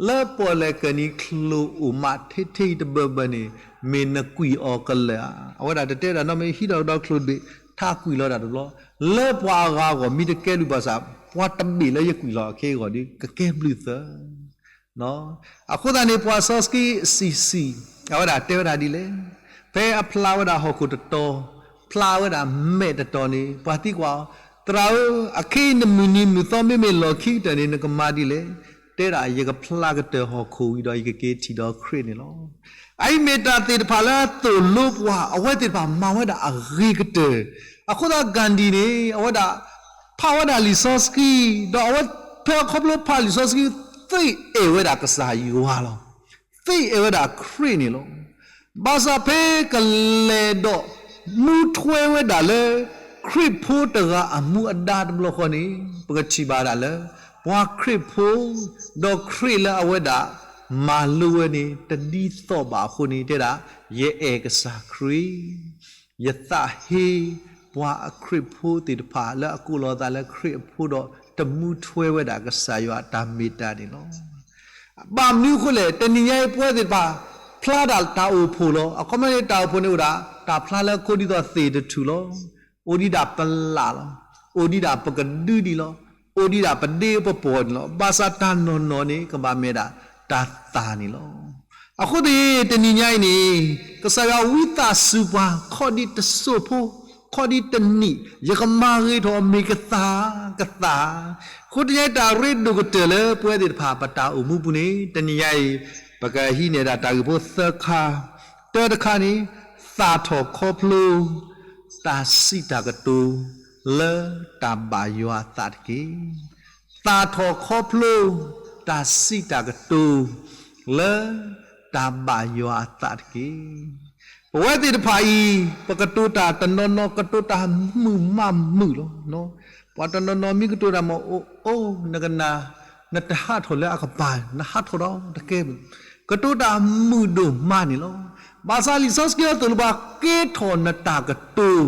လၢပီၣ်လဲၣ်ကၢၢ်နံၤချိၣ်အိၣ်မးထဲထဲအံၤတဘၢဘၢန့ၣ် မ့ၢ်နကွံာ်အီၤကလၢာ်ဧါ. အဝဲဒၣ်တတဲဒၣ်နီတမံၤ ဟံးထီၣ်ကဒီးချိၣ်တဘ့ၣ် ထးကွံာ်လီၤဒၣ်တဘျီ, လၢပှၤအဂၤအဂီၢ်မ့ၢ်တကဲဘျုးဘၣ်ဆၣ် ပှၤတဘ့ၣ်လၢယကွံာ်လီၤအခံအဂီၢ်ဒီး ကကဲဘျုးသၢ အဃိသတးန့ၣ် ပှၤစီဆှံအစံးဆံး အဝဲဒၣ်တဲဝဲဒၣ်ဒ်လဲၣ်, ဖဲအဖျါဝဲဒၣ်ဟီၣ်ခိၣ်တတီၤ, ဖျါဝဲဒၣ်မဲာ်တတီၤန့ၣ် ပှၤသံကွၢ်အီၤ, သရၣ်ဧၢ, အခဲအံၤနမုၢ်နံၤမုၢ်သီမ့မ့ၢ်လီၢ်ခံကတၢၢ်န့ၣ် နကမၤဒ်လဲၣ်. တဲဒၣ် ယကဖျါကတၢၢ်ဟီၣ်ခိၣ်ဝံၤဒီး ယကက့ၤထံၣ်ဒီးခရံာ်န့ၣ်လီၤ. အအံၤမ့ၢ်တၢ်သ့ၣ်တဖၣ်လၢသိၣ်လိပှၤ အဝဲသ့ၣ်တဖၣ်မၤဝဲဒၣ်အဂ့ၤကတၢၢ်. အဃိသတး Gandhi န့ၣ် အဝဲဒၣ် ဖးဝဲဒၣ်လံာ်စီဆှံ, ဒီးအဝဲဖဲအခီဖျိဖးလံာ်စီဆှံ သ့အဲၣ်ဝဲဒၣ်ကစၢ်ယွၤလီၤ. သ့အဲၣ်ဝဲဒၣ်ခရံာ်န့ၣ်လီၤ. ဘၣ်ဆၣ်ဖဲကလဲၤဒီးမူထွဲဝဲဒၣ်လၢ ခရံာ်ဖိတဂၤအမူအဒါတဘျီဃီန့ၣ် ပကထံၣ်ဘၣ်ဒၣ်လၢ ပှၤခရံာ်ဖိ ဒီးခရံာ်လၢအဝဲဒၣ်မၤလိဝဲန့ၣ် တဒ်သိးဘၣ်အဃိန့ၣ် တဲဒၣ် ယအဲၣ်ကစၢ်ခရံာ် ယသးဟ့ပှၤအခရံာ်ဖိသ့ၣ်တဖၣ်လၢအကိးလီၤသးလၢခရံာ်အဖိဒီး တမူထွဲဝဲဒၣ်ကစၢ်ယွၤအတၢ်မ့ၢ်တၢ်န့ၣ်လီၤ. ဘၣ်မနုၤအဃိလဲၣ်, တနံၤညါအံၤပဝဲသ့ၣ်တဖၣ် ဖျါဒၣ်တၢ်အိၣ်ဖှိၣ်လီၤ. အခီပညီန့ၣ် တၢ်အိၣ်ဖှိၣ်န့ၣ်အိၣ်ဒၣ် တၢ်ဖျါလၢအခိၣ်ဒ်သိးသ့ၣ်တထူၣ်လီၤ. အိၣ်ဒံးဒၣ်ပလၣ်လီၤ. အိၣ်ဒံးဒၣ်ပကဒုဒံးလီၤ. အိၣ်ဒံးဒၣ်ပဒ့ပပှီၢ်န့ၣ်လီၤ. ဘၣ်ဆၣ်တၢ်နီၢ်နီၢ်န့ၣ် ကဘၣ်မ့ၢ်ဒၣ်တၢ်သၣ်န့ၣ်လီၤ. အဃိသတး တနံၤညါအံၤန့ၣ် ကစၢ်ယွၤဝံသးစူၤပှၤ ခီဒံးတစိၢ်ဖိ, ခီဒံးတနံၣ်, ယကမၤဂ့ၤထီၣ်မ့ၢ်ကသၣ်ကသၣ်. အဃိတနံၤညါအံၤ တၢ်ရ့ဒိၣ်ကတၢၢ်လၢပဝဲသ့ၣ်တဖၣ် ပတၢ်အိၣ်မူပူၤန့ၣ် တနံၤညါအံၤ ပကဟံးန့ၢ်ဒၣ်တၢ်ဂ့ၢ်ဖိသၢခါ, တၢတခါန့ၣ် သၣ်ထီၣ်ခီဖျိ တၢ်စံးတၢ်ကတိၤ လၢတၢ်ဘၣ်ယွၤအသးတက့ၢ်. သၣ်ထီၣ်ခီဖျိ တၢ်စံးတၢ်ကတိၤ လၢတၢ်ဘၣ်ယွၤအသးတက့ၢ်. ပဝဲသ့ၣ်တဖၣ်အံၤ ပကတိၤတၢ်တနီၤနီၤ ကတိၤတၢ်မုာ်မးမုာ်လီၤ. ပှၤတနီၤနီၤမ့ၢ်ကတိၤတၢ်မး အိၣ်အိၣ် နကနၣ် နတဟးထီၣ်လၢအကပၤ နဟးထီၣ်ဒီးတကဲဘၣ်. ကတိၤတၢ်မုာ်ဒိၣ်မးန့ၣ်လီၤ. ဘၣ်ဆၣ်လံာ်စီဆှံအသိၣ်လိပှၤ ကဲထီၣ်နတၢ်ကတိၤ,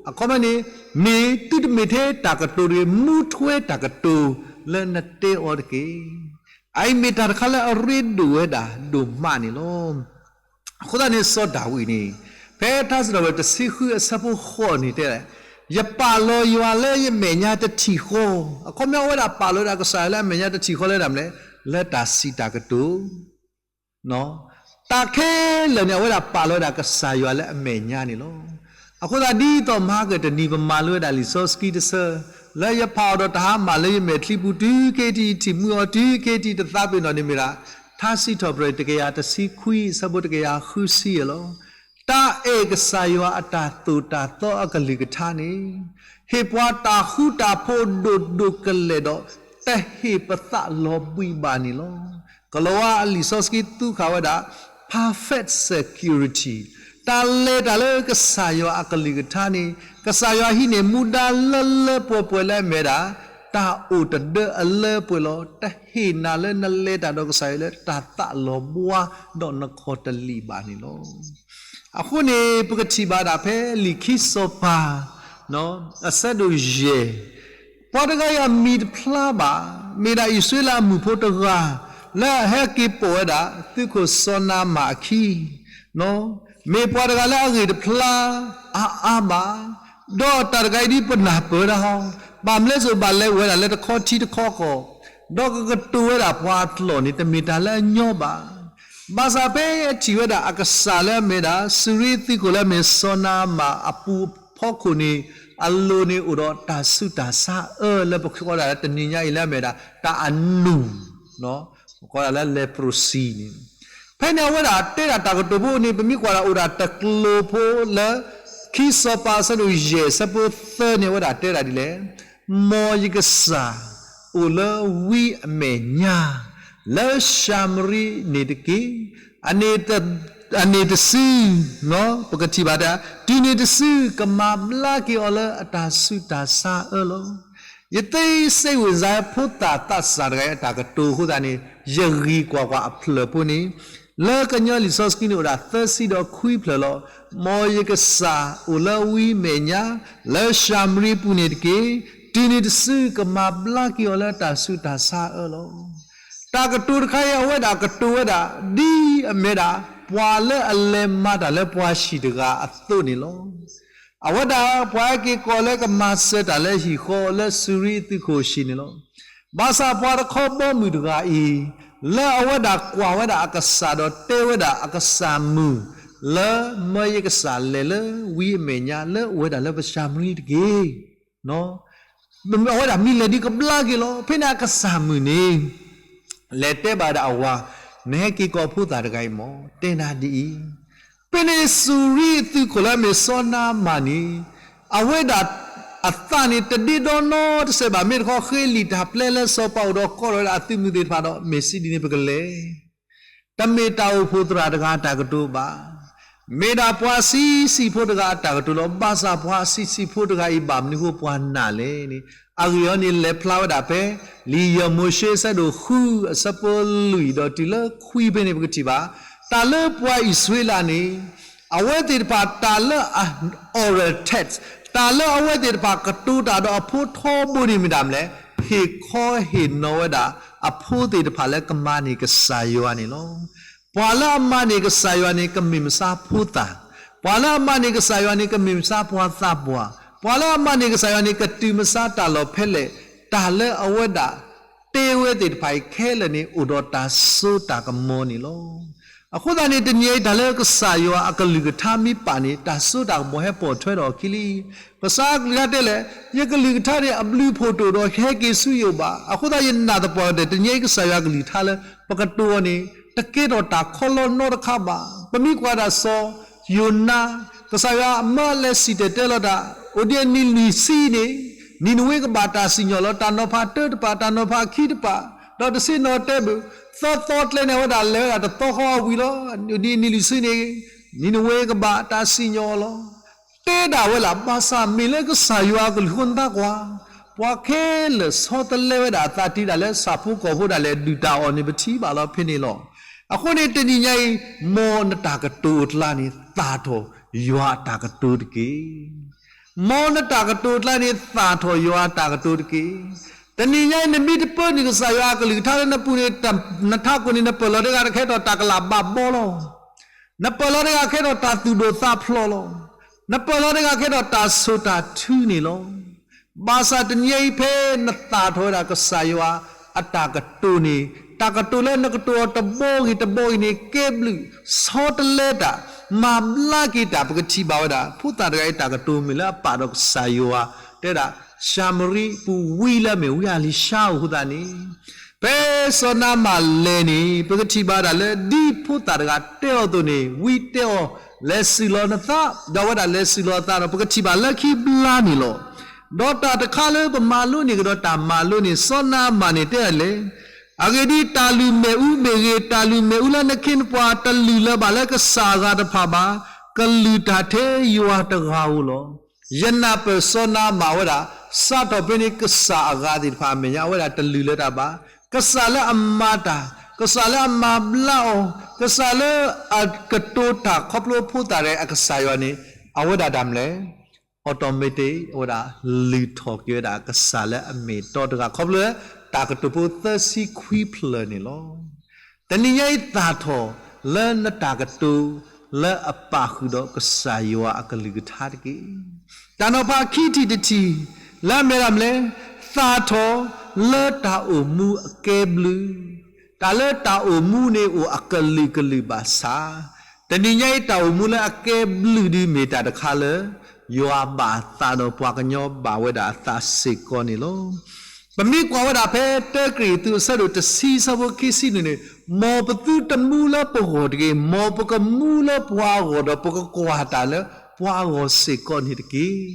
အခီပညီန့ၣ် မ့ၢ်သုတမ့ၢ်ထဲတၢ်ကတိၤတဂ့ၤ, မူထွဲတၢ်ကတိၤလၢနတဲအီၤတက့ၢ်. အအံၤမ့ၢ်တၢ်တခါလၢအရ့ဒိၣ်ဝဲဒၣ်ဒိၣ်မးန့ၣ်လီၤ. အဃိသတးန့ၣ် စီၤဒၤဝံးန့ၣ် ဖဲထါစံးထီၣ်ပတြၢၤတဆံဃုအဆၢဖိဃိးန့ၣ်တဲလဲၣ်, ယပာ်လီၤယွၤလၢယမဲာ်ညါတထံၣ်ဃီ, အခီပညီအဝဲဒၣ်ပာ်လီၤဝဲဒၣ်ကစၢ်ယွၤလၢအမဲာ်ညါတထံၣ်ဃီလၢတၢ်မနုၤလဲၣ်, လၢတၢ်စံးတၢ်ကတိၤ တၢ်ခဲလၢာ်န့ၣ် အဝဲဒၣ်ပာ်လီၤဝဲဒၣ်ကစၢ်ယွၤလၢအမဲာ်ညါန့ၣ်လီၤ. အဃိသတးဒ်သိးမဟါကတနံၤ ပမၤလိဝဲဒၣ်လံာ်စီဆှံတဆၢ, လၢယဖးအီၤဒီးတၢ်ဟါမၢ်လၢယမဲာ်ချံပူၤ တုၤခဲအံၤထံၣ်ယထံၣ်မုာ်အီၤ တုၤခဲအံၤထံၣ်တသးပ့ၤနီၣ်န့ၣ်မ့ၢ်ဒၣ် ထါစံးထီၣ်ပတြၢၤတကယၤတဆံခွံအဆၢဖိတကယၤဃုဆံယဲၢ်လီၤ. တၢ်အဲၣ်ကစၢ်ယွၤအတၢ်သိၣ်တၢ်သီအကလုၢ်ကထါန့ၣ် ဟ့ၣ်ပှၤတၢ်ဃူတၢ်ဖိးဒိၣ်ဒိၣ်ကလဲာ်ဒီး တဟ့ၣ်ပသးလီၤဘှံးဘၣ်န့ၣ်လီၤ. ကလၤဝါအလံာ်စီဆှံသူဃာ်ဝဲဒၣ် perfect security တၢ်လဲၤတၢ်လၢကစၢ်ယွၤအကလုၢ်ကထါန့ၣ် ကစၢ်ယွၤဟံးန့ၢ်မူဒါလၢလၢပှဲၤပှဲၤလၢအမ့ၢ်ဒၣ် တၢ်အိၣ်တဒၢအလၢပှဲၤလီၤ. တဟ့ၣ်နၤလၢနလဲၤတၢ်ဒီးကစၢ်ယွၤလၢတၢ်သးလီၤဘှါဒီးနခီၣ်တလံာ်ဘၣ်န့ၣ်လီၤ. အဃိန့ၣ် ပကထံၣ်ဘၣ်ဒၣ်ဖဲလံာ်ခံစီၤပၤ အဆၢဒိၣ်ယဲၢ်, ပှၤတဂၤအံၤအမံၤတဖျါဘၣ်, မ့ၢ်ဒၣ်အံၣ်စရ့လးအမုၣ်ဖိတဂၤ လၢအဟဲက့ၤပိာ်ဝဲဒၣ် သုးခိၣ်စီၤနၤမၣ်အခံ, မ့ၢ်ပှၤတဂၤလၢအဂ့ၢ်တဖျါအါအါဘၣ်, ဒီးတၢ်တဂၤအံၤဒ်ပနၢ်ပၢၢ်ဝဲဒၣ်ဟီ, ဘၣ်မနုၤလဲၣ် ဘၣ်လဲၤအိၣ်ဝဲဒၣ်လၢတခီထံတခီကီၢ် ဒီးကကတိၤဝဲဒၣ်ပှၤအကျိာ်န့ၣ် တမ့ၢ်တၢ်လၢအညီဘၣ်. ဘၣ်ဆၣ်ဖဲအထံၣ်ဝဲဒၣ်အကစၢ်လၢအမ့ၢ်ဒၣ် စူၤရံသံခိၣ်လၢအမ့ၢ်စီၤနၤအမၣ်အပူၤဖီခိၣ်န့ၣ် အလိၤန့ၣ်အိၣ်ဒီးတၢ်ဆူးတၢ်ဆါအၢလၢပကိးဒၣ်လၢတနံၤညါအံၤလၢအမ့ၢ်ဒၣ် တၢ်အနူၢ် ပကိးဒၣ်လၢ leprosy န့ၣ် ဖဲန့ၣ်အဝဲဒၣ်တဲဒၣ်တၢ်ကတိၤဖိန့ၣ် ပမ့ၢ်ကွၢ်ဒၣ်အိၣ်ဒၣ်တကျိၤဖိလၢ ခံစီၤပၤအဆၢဒိၣ်ယဲၢ်အဆၢဖိသၢန့ၣ် အဝဲဒၣ်တဲဒၣ်ဒ်လဲၣ်, မ်ယကစၢ်အိၣ်လၢဝံအမဲာ်ညါ လၢၡၤမရံန့ၣ်တက့ၢ်. အန့ၣ်တစု ပကထံၣ်ဘၣ်တၢ် တုၤန့ၣ်တစု ကမၤဘျါက့ၤအီၤလၢအတၢ်ဆူးတၢ်ဆါအၢလီၤ. ယသ့စ့ဝံစါဖိသၣ်သးစၢ်တဂၤအတၢ်ကတိၤအဃိသတးန့ၣ် ယဂံၢ်ကွၢ်ကွၢ်အဖျၢၣ်ဖိန့ၣ် လၢကညီလံာ်စီဆှံန့ၣ်အိၣ်ဒၣ်သၢဆံဒီးခွံဖျၢၣ်လီၤ. မ်ယကစၢ်အိၣ်လၢဝံမဲာ်ညါ လၢၡၤမရံပူၤန့ၣ်တက့ၢ်. တုၤန့ၣ်တစု ကမၤဘျါက့ၤအီၤလၢတၢ်ဆူးတၢ်ဆါအၢလီၤ. တၢ်ကတိၤတခါအံၤ အဝဲဒၣ်ကတိၤဝဲဒၣ် ဒ်အမ့ၢ်ဒၣ် ပှၤလၢအလဲၤမၤတၢ်လၢပှၤဟံၣ်တဂၤအသိးန့ၣ်လီၤ. အဝဲဒၣ်ပှၤဟဲက့ၤကိးလၢကမၤစၢၤတၢ်လၢဟံၣ်ဃီလၢစူၤရံသုးခိၣ်ဟံၣ်န့ၣ်လီၤ. ဘၣ်ဆၣ်ပှၤတခီဘီမုၢ်တဂၤအံၤ လၢအဝဲဒၣ်ကွၢ်ဝဲဒၣ်အကစၢ်ဒီးတဲဝဲဒၣ်အကစၢ်မုၣ် လၢမၢယကစၢ်လဲၤလၢဝံအမဲာ်ညါလၢအဝဲဒၣ်လၢပၡၤမရံတက့ၢ်. အဝဲဒၣ်မ့ၢ်လဲၤဒုးကဘျါက့ၤလီၤ. ဖဲန့ၣ်အကစၢ်မုၣ်န့ၣ် လဲၤတဲဘၣ်ဒၣ်အဝၤ, နဟဲက့ၤကိးဖိသၣ်တဂၤအံၤမၢ်, တဲနၤဒ်အံၤ, ဖဲန့ၣ်စူၤရံအသုးခိၣ်လၢအမ့ၢ်စီၤနၤမၣ်န့ၣ် အဝဲဒၣ်အသးန့ၣ်တဒ့ဒီနီတစဲးဘၣ် မ့ၢ်တခီဃ့လံာ်တၢ်ပျဲလၢစီၤပၤအိၣ်ဒီးကိးထီၣ်ဝဲဒၣ်အသုးမုၢ်သ့ၣ်တဖၣ်ဒီး မ့ၢ်စံးဒ်န့ၣ်ပကလဲၤ တမ့ၢ်တၢ်အိၣ်ဖှိၣ်သရၣ်တဂၤအတၢ်ကတိၤဘၣ်. မ့ၢ်ဒၣ်ပှၤဆံးဆံးဖိတဂၤအတၢ်ကတိၤလီၤ. ဘၣ်ဆၣ်ပှၤဆံးဆံးဖိတဂၤအံၤဘၣ်မနုၤအဃိပှၤနာ်လဲၣ်န့ၣ် အဂ့ၢ်အီၤန့ၣ်လဲၤဖျါဝဲဒၣ်ဖဲ လံာ်ယဲၢ်မိၤၡ့အဆၢဒိၣ်ဃုအဆၢဖိလွံၢ်ဒီးတုၤလၢခွံဖဲန့ၣ် ပကထံၣ်ဘၣ် တၢ်လၢပှၤအံၣ်စရ့လးန့ၣ် အဝဲသ့ၣ်တဖၣ်တၢ်လၢအ oral text တၢ်လၢအဝဲသ့ၣ်တဖၣ်ကတိၤတၢ်ဒီးအဖိထီဘိန့ၣ်မ့ၢ်ဒၣ်မနုၤလဲၣ်, ဟ့ၣ်ခီဟ့ၣ်နီၤဝဲဒၣ်အဖိသ့ၣ်တဖၣ်လၢကမၤန့ၢ်ကစၢ်ယွၤန့ၣ်လီၤ. ပှၤလၢအမၤန့ၢ်ကစၢ်ယွၤန့ၣ် ကမ့ၢ်မဆါဖိသၣ်, ပှၤလၢအမၤန့ၢ်ကစၢ်ယွၤန့ၣ် ကမ့ၢ်မဆါပှၤသးပှၢ်, ပှၤလၢအမၤန့ၢ်ကစၢ်ယွၤန့ၣ် ကတုၤမဆါတၢ်လီၢ်ဖဲလဲၣ်, တၢ်လၢအဝဲဒၣ် တဲဝဲသ့ၣ်တဖၣ်အံၤခဲလၢာ်န့ၣ် အိၣ်ဒီးတၢ်စိတၢ်ကမီၤန့ၣ်လီၤ. အဃိသတးန့ၣ် တနံၤအံၤတၢ်လၢကစၢ်ယွၤအကလုၢ်ကထါမ့ၢ်ပာ်န့ၣ် တၢ်စိတၢ်ကမီၤဟဲပိာ်ထွဲထီၣ်အခံလံ. ကစၢ်အကလုၢ်ကထါတဲလဲၣ်, ယကလုၢ်ကထါန့ၣ် အဘျုးဖှိၣ်တအိၣ်ဒီးဟဲက့ၤဆူယအိၣ်ဘၣ်. အဃိသတးယနာ်သပှၢ်ကတၢၢ် တနံၤအံၤကစၢ်ယွၤအကလုၢ်ကထါလၢ ပကတိၤအီၤန့ၣ် တကဲထီၣ်တၢ်ခီလီနီတခါဘၣ်. ပမ့ၢ်ကွၢ်ဒၣ်စီၤယိၤနါ, ကစၢ်ယွၤမၢလဲၤစံၣ်တဲၤတဲလီၤတၢ်, အိၣ်ဒံးအနံၣ်လွံၢ်ဆံန့ၣ် နံၤနဝ့ကဘၣ်တၢ်စံၣ်ညီၣ်လီၤ. တၢ်နီၤဖးတၢတပၤ, တၢ်နီၤဖးခံတပၤ, ဒီးတဆ့ၣ်နီၤတဲဘၣ်, သၢသီကျဲန့ၣ် အဝဲဒၣ်လဲၤဝဲဒၣ်တသီဃီအဝံၤလီၤ. အိၣ်ဒံးအနံၣ်လွံၢ်ဆံန့ၣ် နံၤနဝ့ကဘၣ်တၢ်စံၣ်ညီၣ်လီၤ. တဲဒၣ်ဝဲလၢ ဘၣ်ဆၣ်မ့ၢ်လၢကစၢ်ယွၤအကလုၢ်ဃိနသးကွၢ်, ပှၤခဲလၢာ်ဆီတလဲဝဲဒၣ်အသးတံၤဒၣ်လၢဆၣ်ဖိကီၢ်ဖိဒၣ်လဲာ်ဒုၣ်တၢ်အီၣ်န့ၣ် ပထံၣ်ဘၣ်လီၤဖဲန့ၣ်လီၤ. အဃိန့ၣ်တနံၤညါအံၤ မ်နတၢ်ကတိၤအကျါန့ၣ် သၣ်ထီၣ်ယွၤအတၢ်ကတိၤတက့ၢ်. မ်နတၢ်ကတိၤအကျါန့ၣ် သၣ်ထီၣ်ယွၤအတၢ်ကတိၤတက့ၢ်. တနံၤညါအံၤ နမ့ၢ်တပၢနုာ်ကစၢ်ယွၤအကလုၢ်ကထါလၢနပူၤန့ၣ် နထးခိၣ်န့ၣ် နပၢၢ်လီၤတဂၤတခါဒီးတၢ်ကလၢ်ဘၣ်ဘီလီၤ. နပၢၢ်လီၤတဂၤခဲဒီးတၢ်သူၣ်ဒိၣ်သးဖျိးလီၤ. နပၢၢ်လီၤတဂၤခဲဒီးတၢ်ဆိၣ်တၢ်ထုန့ၣ်လီၤ. ဘၣ်ဆၣ်တနံၤအံၤဖဲနသၣ်ထီၣ်ဝဲဒၣ်ကစၢ်ယွၤအတၢ်ကတိၤန့ၣ် တၢ်ကတိၤလၢနကတိၤအီၤတဘီဂ့ၤတဘီဂ့ၤန့ၣ် ကဲဘျုးဆီတလဲတၢ် မၤဘျါက့ၤတၢ် ပကထံၣ်ဘၣ်ဝဲဒၣ် ဖိသၣ်တဂၤအံၤတၢ်ကတိၤမ့ၢ်လၢအပာ်ဒီးကစၢ်ယွၤ တဲဒၣ် ၡၤမရံပူၤဝံလၢအမ့ၢ်ဝံအလံၤၡါအဃိသတးန့ၣ် ဖဲစီၤနၤမၣ်လဲၤန့ၣ် ပကထံၣ်ဘၣ်ဒၣ်လၢဒ်ဖိသၣ်တဂၤတဲအီၤအသိးန့ၣ် ဝံတဲအီၤ လဲၤစူၢ်လီၤနသး ဒီးအဝဲဒၣ်လဲၤစူၢ်လီၤအသးဒီး ပကထံၣ်ဘၣ်လၢခံဘျါန့ၣ်လီၤ. ဒီးတၢ်တခါလၢပမၤလိန့ၢ်ကဒီးတၢ်မၤလိန့ၣ် စီၤနၤမၣ်န့ၣ်တဲဒၣ်လဲၣ်, အဂ့ၢ်ဒ်အံၤ တၢ်လုၢ်မ့ၣ်အူမ့ၢ်ဂ့ၤ တၢ်လုၢ်မ့ၣ်အူလၢနခ့နပှၤတလုၢ်လၢၤဘၣ်လၢကစၢ်အဂၤတဖၣ်ဘၣ်, ကလုၢ်တၢ်ထဲယွၤတဂၤဧိၤလီၤ. ယနၢ်ပၢၢ်စီၤနၤမၣ်ဝဲဒၣ် စးထီၣ်ဖဲန့ၣ် ကစၢ်အဂၤသ့ၣ်တဖၣ်အမဲာ်ညါ အဝဲဒၣ်တလုၢ်လၢၤတၢ်ဘၣ်. ကစၢ်လၢအမၤတၢ်, ကစၢ်လၢအမၤဘျါအီၤ, ကစၢ်လၢအကတိၤတၢ်ခီဖျိဖိသၣ်တဂၤအံၤ အကစၢ်ယွၤန့ၣ် အဝဲဒၣ်တၢ်မနုၤလဲၣ် automatic အဝဲဒၣ်လုၢ်ထီၣ်က့ၤဝဲဒၣ်ကစၢ်လၢအမ့ၢ်တီတဂၤ ခီဖျိလၢတၢ်ကတိၤဖိသၢဆံခွံဖျၢၣ်န့ၣ်လီၤ. တနံၤညါအံၤသၣ်ထီၣ်လၢနတၢ်ကတိၤလၢအပာ်ဃုာ်ဒီးကစၢ်ယွၤအကလုၢ်ကထါတက့ၢ်. တၢ်နီၤဖးခံထံၣ်တထံၣ် လၢအမ့ၢ်ဒၣ်မနုၤလဲၣ်, သၣ်ထီၣ် လၢတၢ်အိၣ်မူအကဲဘျုး, တၢ်လၢတၢ်အိၣ်မူန့ၣ်အိၣ်အကလုာ်ကလုာ်ဘၣ်ဆၣ်, တနံၤညါအံၤ တၢ်အိၣ်မူလၢအကဲဘျုးဒုးမ့ၢ်တၢ်တခါလၢ ယွၤဘၣ်သးဒီးပှၤကညီဘၣ်ဝဲဒၣ်အသးစ့ၢ်ကီးန့ၣ်လီၤ. ပမ့ၢ်ကွၢ်ဝဲဒၣ်ဖဲတၢကရံၣ်သူးအဆၢဒိၣ်တဆံအဆၢဖိခံဆံနွံန့ၣ်, မ်ပသုတမူလၢပဂီၢ်တဂ့ၤ, မ်ပကမူလၢပှၤအဂီၢ်ဒီးပကကွၢ်တၢ်လၢပှၤအဂီၢ်စ့ၢ်ကီးန့ၣ်တက့ၢ်.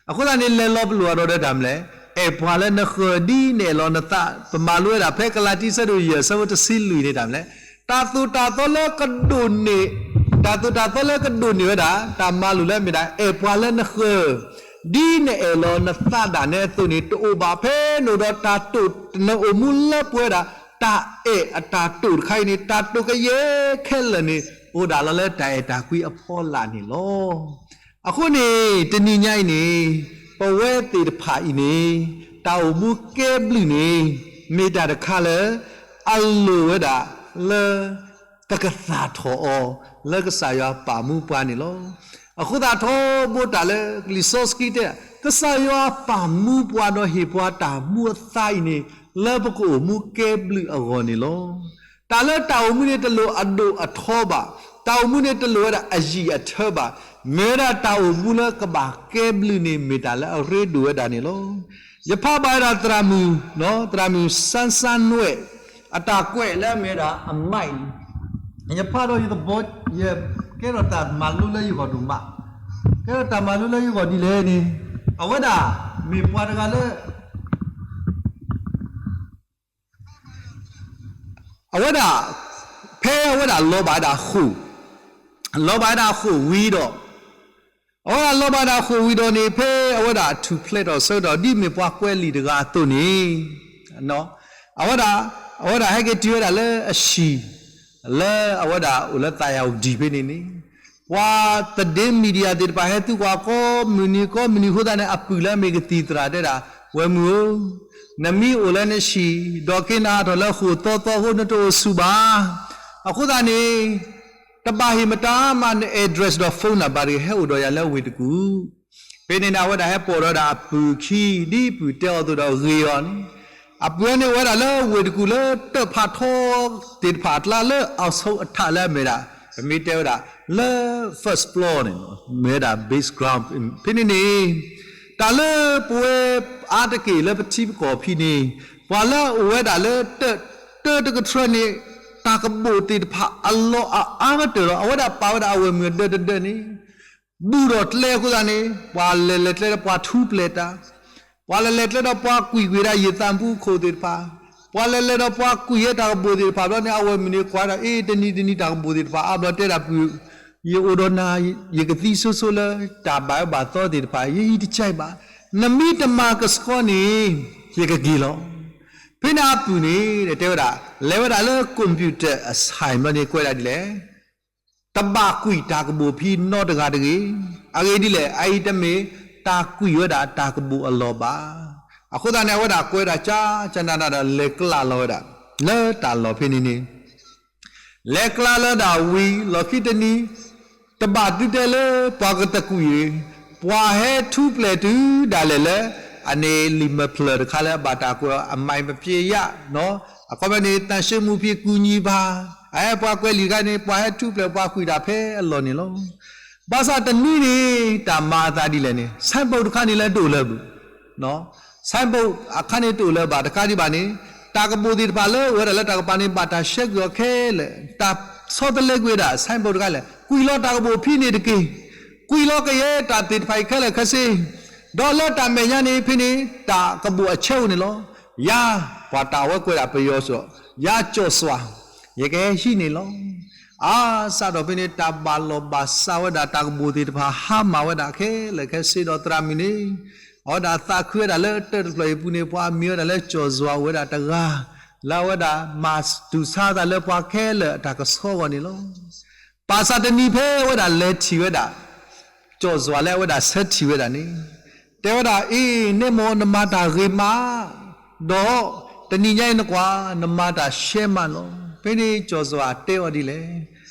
အဃိသတးန့ၣ် လဲၤလီၤပလိာ်အဒီးတၢ်မနုၤလဲၣ်, အဲၣ်ပှၤလၢနဃၢၤဒ်နအဲၣ်လီၤနသး, ပမၤလိဝဲဒၣ်ဖဲကလၤတံအဆၢဒိၣ်ယဲၢ်အဆၢဖိတဆံလွံၢ်န့ၣ်တၢ်မနုၤလဲၣ်, တၢ်သိၣ်တၢ်သီလၢကဒိးန့ၢ်, တၢ်သိၣ်တၢ်သီလၢကဒိးန့ၢ်ဝဲဒၣ် တၢ်မၤလိာ်လၢအမ့ၢ်ဒၣ် အဲၣ်ပှၤလၢနဃၢၤ ဒ်နအဲၣ်လီၤနသးဒၣ်နဲအသိးန့ၣ် တအိၣ်ဘၣ်ဖဲနအိၣ်ဒီးတၢ်တိာ်, နအိၣ်မူလၢပှဲၤဝဲဒၣ် တၢ်အဲၣ်အတၢ်တိာ်တခါအံၤန့ၣ် တၢ်တိာ်ကယဲၢ်ခဲလၢာ်န့ၣ် အိၣ်ဒၣ်လီၤလၢတၢ်အဲၣ်တၢ်ကွံအဖီလာ်န့ၣ်လီၤ. အဃိန့ၣ် တနံၤညါအံၤန့ၣ် ပဝဲသ့ၣ်တဖၣ်အံၤန့ၣ် တၢ်အိၣ်မူကဲဘျုးန့ၣ် မ့ၢ်တၢ်တခါလၢ အလိၣ်ဝဲဒၣ်လၢ ပကသၣ်ထီၣ်အီၤ လၢကစၢ်ယွၤပာ်မူပှၤန့ၣ်လီၤ. အဃိသတးထီဘိတၢ်လၢ လံာ်စီဆှံတဲ ကစၢ်ယွၤပာ်မူပှၤဒီးဟ့ၣ်ပှၤတၢ်မူအသါအံၤန့ၣ် လၢပကအိၣ်မူကဲဘျုးအဂီၢ်န့ၣ်လီၤ. တၢ်လၢတၢ်အိၣ်မူန့ၣ်တလိၣ်အဒိၣ်အထီဘၣ်, တၢ်အိၣ်မူန့ၣ်တလိၣ်ဝဲဒၣ်အယံာ်အထၢဘၣ်, မ့ၢ်ဝဲဒၣ်တၢ်အိၣ်မူလၢကဘၣ်ကဲဘျုးန့ၣ် မ့ၢ်တၢ်လၢအရ့ဒိၣ်ဝဲဒၣ်န့ၣ်လီၤ. ယဖးဘၣ်ဝဲဒၣ်သရၣ်မုၣ်, သရၣ်မုၣ်စၢ်စၢ်နွဲၣ် အတၢ်ကွဲးလၢအမ့ၢ်ဝဲဒၣ် အမိုက် န့ၣ်, ယဖးဒီးယသဘီ, ယကဲထီၣ်တၢ်မၤလိလၢယဂီၢ်ဒိၣ်မး, ကဲထီၣ်တၢ်မၤလိလၢယဂီၢ်ဒ်လဲၣ်န့ၣ်, အဝဲဒၣ် မ့ၢ်ပှၤတဂၤလၢ အဝဲဒၣ် ဖဲအဝဲဒၣ်လီၤဘၣ်ဝဲဒၣ်ဃိာ်, လီၤဘၣ်ဝဲဒၣ်ဃိာ်ဝံၤဒီး, အဝဲဒၣ်လီၤဘၣ်ဝဲဒၣ်ဃိာ်ဝံၤဒီးန့ၣ် ဖဲအဝဲဒၣ်ထူၣ်ဖျဲးထီၣ်ဆၢကတီၢ် ဒ်မ့ၢ်ပှၤကွဲးလံာ်တဂၤအသိးန့ၣ်, အဝဲဒၣ်, အဝဲဒၣ်ဟဲက့ၤတုၤဝဲဒၣ်လၢအဟံၣ် လၢအဝဲဒၣ်အိၣ်လၢသးယၤအူဒံၣ်ဖဲန့ၣ်န့ၣ်, ပှၤသဒ့ media သ့ၣ်တဖၣ်ဟဲသံကွၢ်ကိးမုၢ်နံၤကိးမုၢ်နံၤအဃိသတးန့ၣ် အပုၢ်လၢအမ့ၢ်ကသံၣ်သရၣ်တဲဒၣ်, ဝဲၢ်မုၣ်ဧၢ, နမ့ၢ်အိၣ်လၢနဟံၣ် ဒီးက့ၤနဟးထီၣ်လၢဃိာ်သီသီအဃိ နတအိၣ်ဆူၣ်ဘၣ်. အဃိသတးန့ၣ် တဘၣ်ဟ့ၣ်မတၤမးန address ဒီး phone number တဂ့ၤ, ဟဲအိၣ်ဒီးယၤလၢဝ့ၢ်တကူၣ်. ဖဲန့ၣ်န့ၣ် အဝဲဒၣ်ဟဲပိာ်ဒီးဝဲဒၣ်အပုၢ်အခံ ဒ်အပုၢ်တဲအီၤအသိးဒီးဂ့ၤအီၤန့ၣ်, အပုၢ်န့ၣ်အိၣ်ဝဲဒၣ်လၢဝ့ၢ်တကူၣ်လၢတၢၣ်ဖးထီသ့ၣ်တဖၣ်အကျါလၢ အဆိအထးလၢအမ့ၢ်ဒၣ် ပမ့ၢ်တဲဝဲဒၣ် လၢ first floor န့ၣ် မ့ၢ်ဝဲဒၣ် base ground ဖဲန့ၣ်န့ၣ်, တၢ်လၢပဝဲအါတက့ၢ်လၢပထံပကီၢ်ဖဲန့ၣ်, ပှၤလၢအအိၣ်ဝဲဒၣ်လၢတၢ်, တၢ်တကထြၢန့ၣ် တၢ်ကဘိၣ်သ့ၣ်တဖၣ်အလီၢ်အအါကတၢၢ်လီၤ. အဝဲဒၣ်ပာ်ဝဲဒၣ်အဝဲၢ်မုၣ်အဒၢးတဒၢးန့ၣ် ဘူးဒီးကျဲအဃိသတးန့ၣ် ပှၤလဲၤလဲၤကျဲဒီးပှၤထူပျဲၢ်တၢ်, ပှၤလဲၤလဲၤကျဲဒီးပှၤကွံာ်ကွံာ်ဒၣ်ယံာ်သးမူခိၣ်သ့ၣ်တဖၣ်, ပှၤလဲၤလဲၤဒီးပှၤကွံာ်ဝဲတၢ်ကဘိၣ်သ့ၣ်တဖၣ်ဘျီန့ၣ် အဝဲၢ်မုၣ်န့ၣ်ကွၢ်ဒၣ် အ့ တနံၤတနံၤတၢ်ကဘိၣ်သ့ၣ်တဖၣ်အါဘျီတဲဒၣ်ပုၢ်, ယအိၣ်ဒီးနၤ, ယကသံဆိဆိလၢတၢ်ဘၣ်အၢဘၣ်သီသ့ၣ်တဖၣ် ယဟံးတကဲဘၣ်, နမ့ၢ်တမၤကဆှီန့ၣ် ယကက့ၤလီၤ. ဖဲန့ၣ်အပုၢ်န့ၣ် တဲဝဲဒၣ် လဲၤဝဲဒၣ်လၢ computer အ science ဘျီန့ၣ်ကွဲးဒၣ်ဒ်လဲၣ် တဘၣ်ကွံာ်တၢ်ကဘိၣ်ဖဲနီတဂၤတဂ့ၤ. အဂ့ၢ်ဒ်လဲၣ်, အအံၤတမ့ၢ်တၢ်ကွံာ်ဝဲဒၣ်တၢ်ကဘိၣ်အလီၢ်ဘၣ်. အဃိသတးန့ၣ် အဝဲဒၣ်ကွဲးဒၣ်ကၠၢကၠၢနးနးဒီး လဲၤကျးလီၤဝဲဒၣ် လၢတၢ်လီၢ်ဖဲန့ၣ်န့ၣ် လဲၤကျးလီၤဒၣ်ဝံၤ လီၢ်ခံတနံၤ တဘၣ်ဒုးတဲလၢပှၤကတကွံာ်, ပှၤဟဲထူပျဲၢ်တုၤဒၣ်လဲာ်လၢ အန့ၣ်လံာ်မဲာ်ဖျၢၣ်တခါလၢအဘၣ်တၢ်ကွဲးအီၤ အမိုင်မပြည့်ရ အခီပညီန့ၣ် သန့်ရှင်းမှုဖြင့်ကူညီပါ, အဲပှၤကွဲးလံာ်တခါန့ၣ် ပှၤဟဲထူပျဲၢ်ပှၤကွံာ်တၢ်ဖဲအလီၢ်န့ၣ်လီၤ. ဘၣ်ဆၣ်တနွံန့ၣ် တၢ်မၤအသးဒ်လဲၣ်န့ၣ် signboard တခါန့ၣ်လၢတအိၣ်လၢၤဘၣ် signboard အခါန့ၣ်တအိၣ်လၢၤဘၣ်တခါဒံးဘၣ်န့ၣ် တၢ်ကဘိၣ်သ့ၣ်တဖၣ်လၢအိၣ်ဝဲဒၣ်လၢတၢ်ကပၤန့ၣ် ဘၣ်တၢ်ဆှဲကွံာ်အီၤခဲလၢာ်, တၢ်ဆီတလဲကွံာ်ဝဲဒၣ် signboard တခါလဲၣ်, ကွံာ်လီၤတၢ်ကဘိၣ်ဖဲန့ၣ်တက့ၢ်. ကွံာ်လီၤကယဲၢ်တၢ်သ့ၣ်တဖၣ်အံၤခဲလၢာ်ခဲဆ့, ဒီးလၢတၢ်မဲာ်ညါန့ၣ်ဖဲန့ၣ် တၢ်ကဘိၣ်အဆၢအိၣ်န့ၣ်လီၤ. ယၤ ပှၤတၢ်ဝဲကွဲးဒၣ်ပယီၤစ့ၢ်, ယၤ ကျော်စွာ, ယကဟဲဟံးန့ၣ်လီၤ. အါ စးထီၣ်ဖဲန့ၣ် တၢ်ဘၣ်လီၢ်ဘၣ်စးဝဲဒၣ် တၢ်ကဘိၣ်သ့ၣ်တဖၣ် ဟါမၢ်ဝဲဒၣ်ခဲလၢာ်ခဲဆ့ဒီးသရၣ်မုၣ်န့ၣ် အဝဲဒၣ်သးခုဝဲဒၣ်လၢတၢၢ်တဖျၢၣ်အံၤပူၤန့ၣ် ပှၤအမံၤဝဲဒၣ်လၢ ကျော်စွာ အိၣ်ဝဲဒၣ်တဂၤ လၢအဝဲဒၣ်မၤတူၢ်ဆါသးလၢပှၤခဲလၢာ်အတၢ်ကဆှီအဂီၢ်န့ၣ်လီၤ. ဘၣ်ဆၣ်တနံၤဖဲအဝဲဒၣ်လဲၤထံၣ်ဝဲဒၣ် ကျော်စွာ လၢအဝဲဒၣ်ဆၢထံၣ်ဝဲဒၣ်န့ၣ် တဲဝဲဒၣ် အ့ နဲမ့ၢ်နမၤတၢ်ဂ့ၤမး ဒီးတနံၤညါအံၤနကွၢ် နမၤတၢ်ရှဲမးလီၤ. ဖဲန့ၣ် ကျော်စွာ တဲအီၤဒ်လဲၣ်,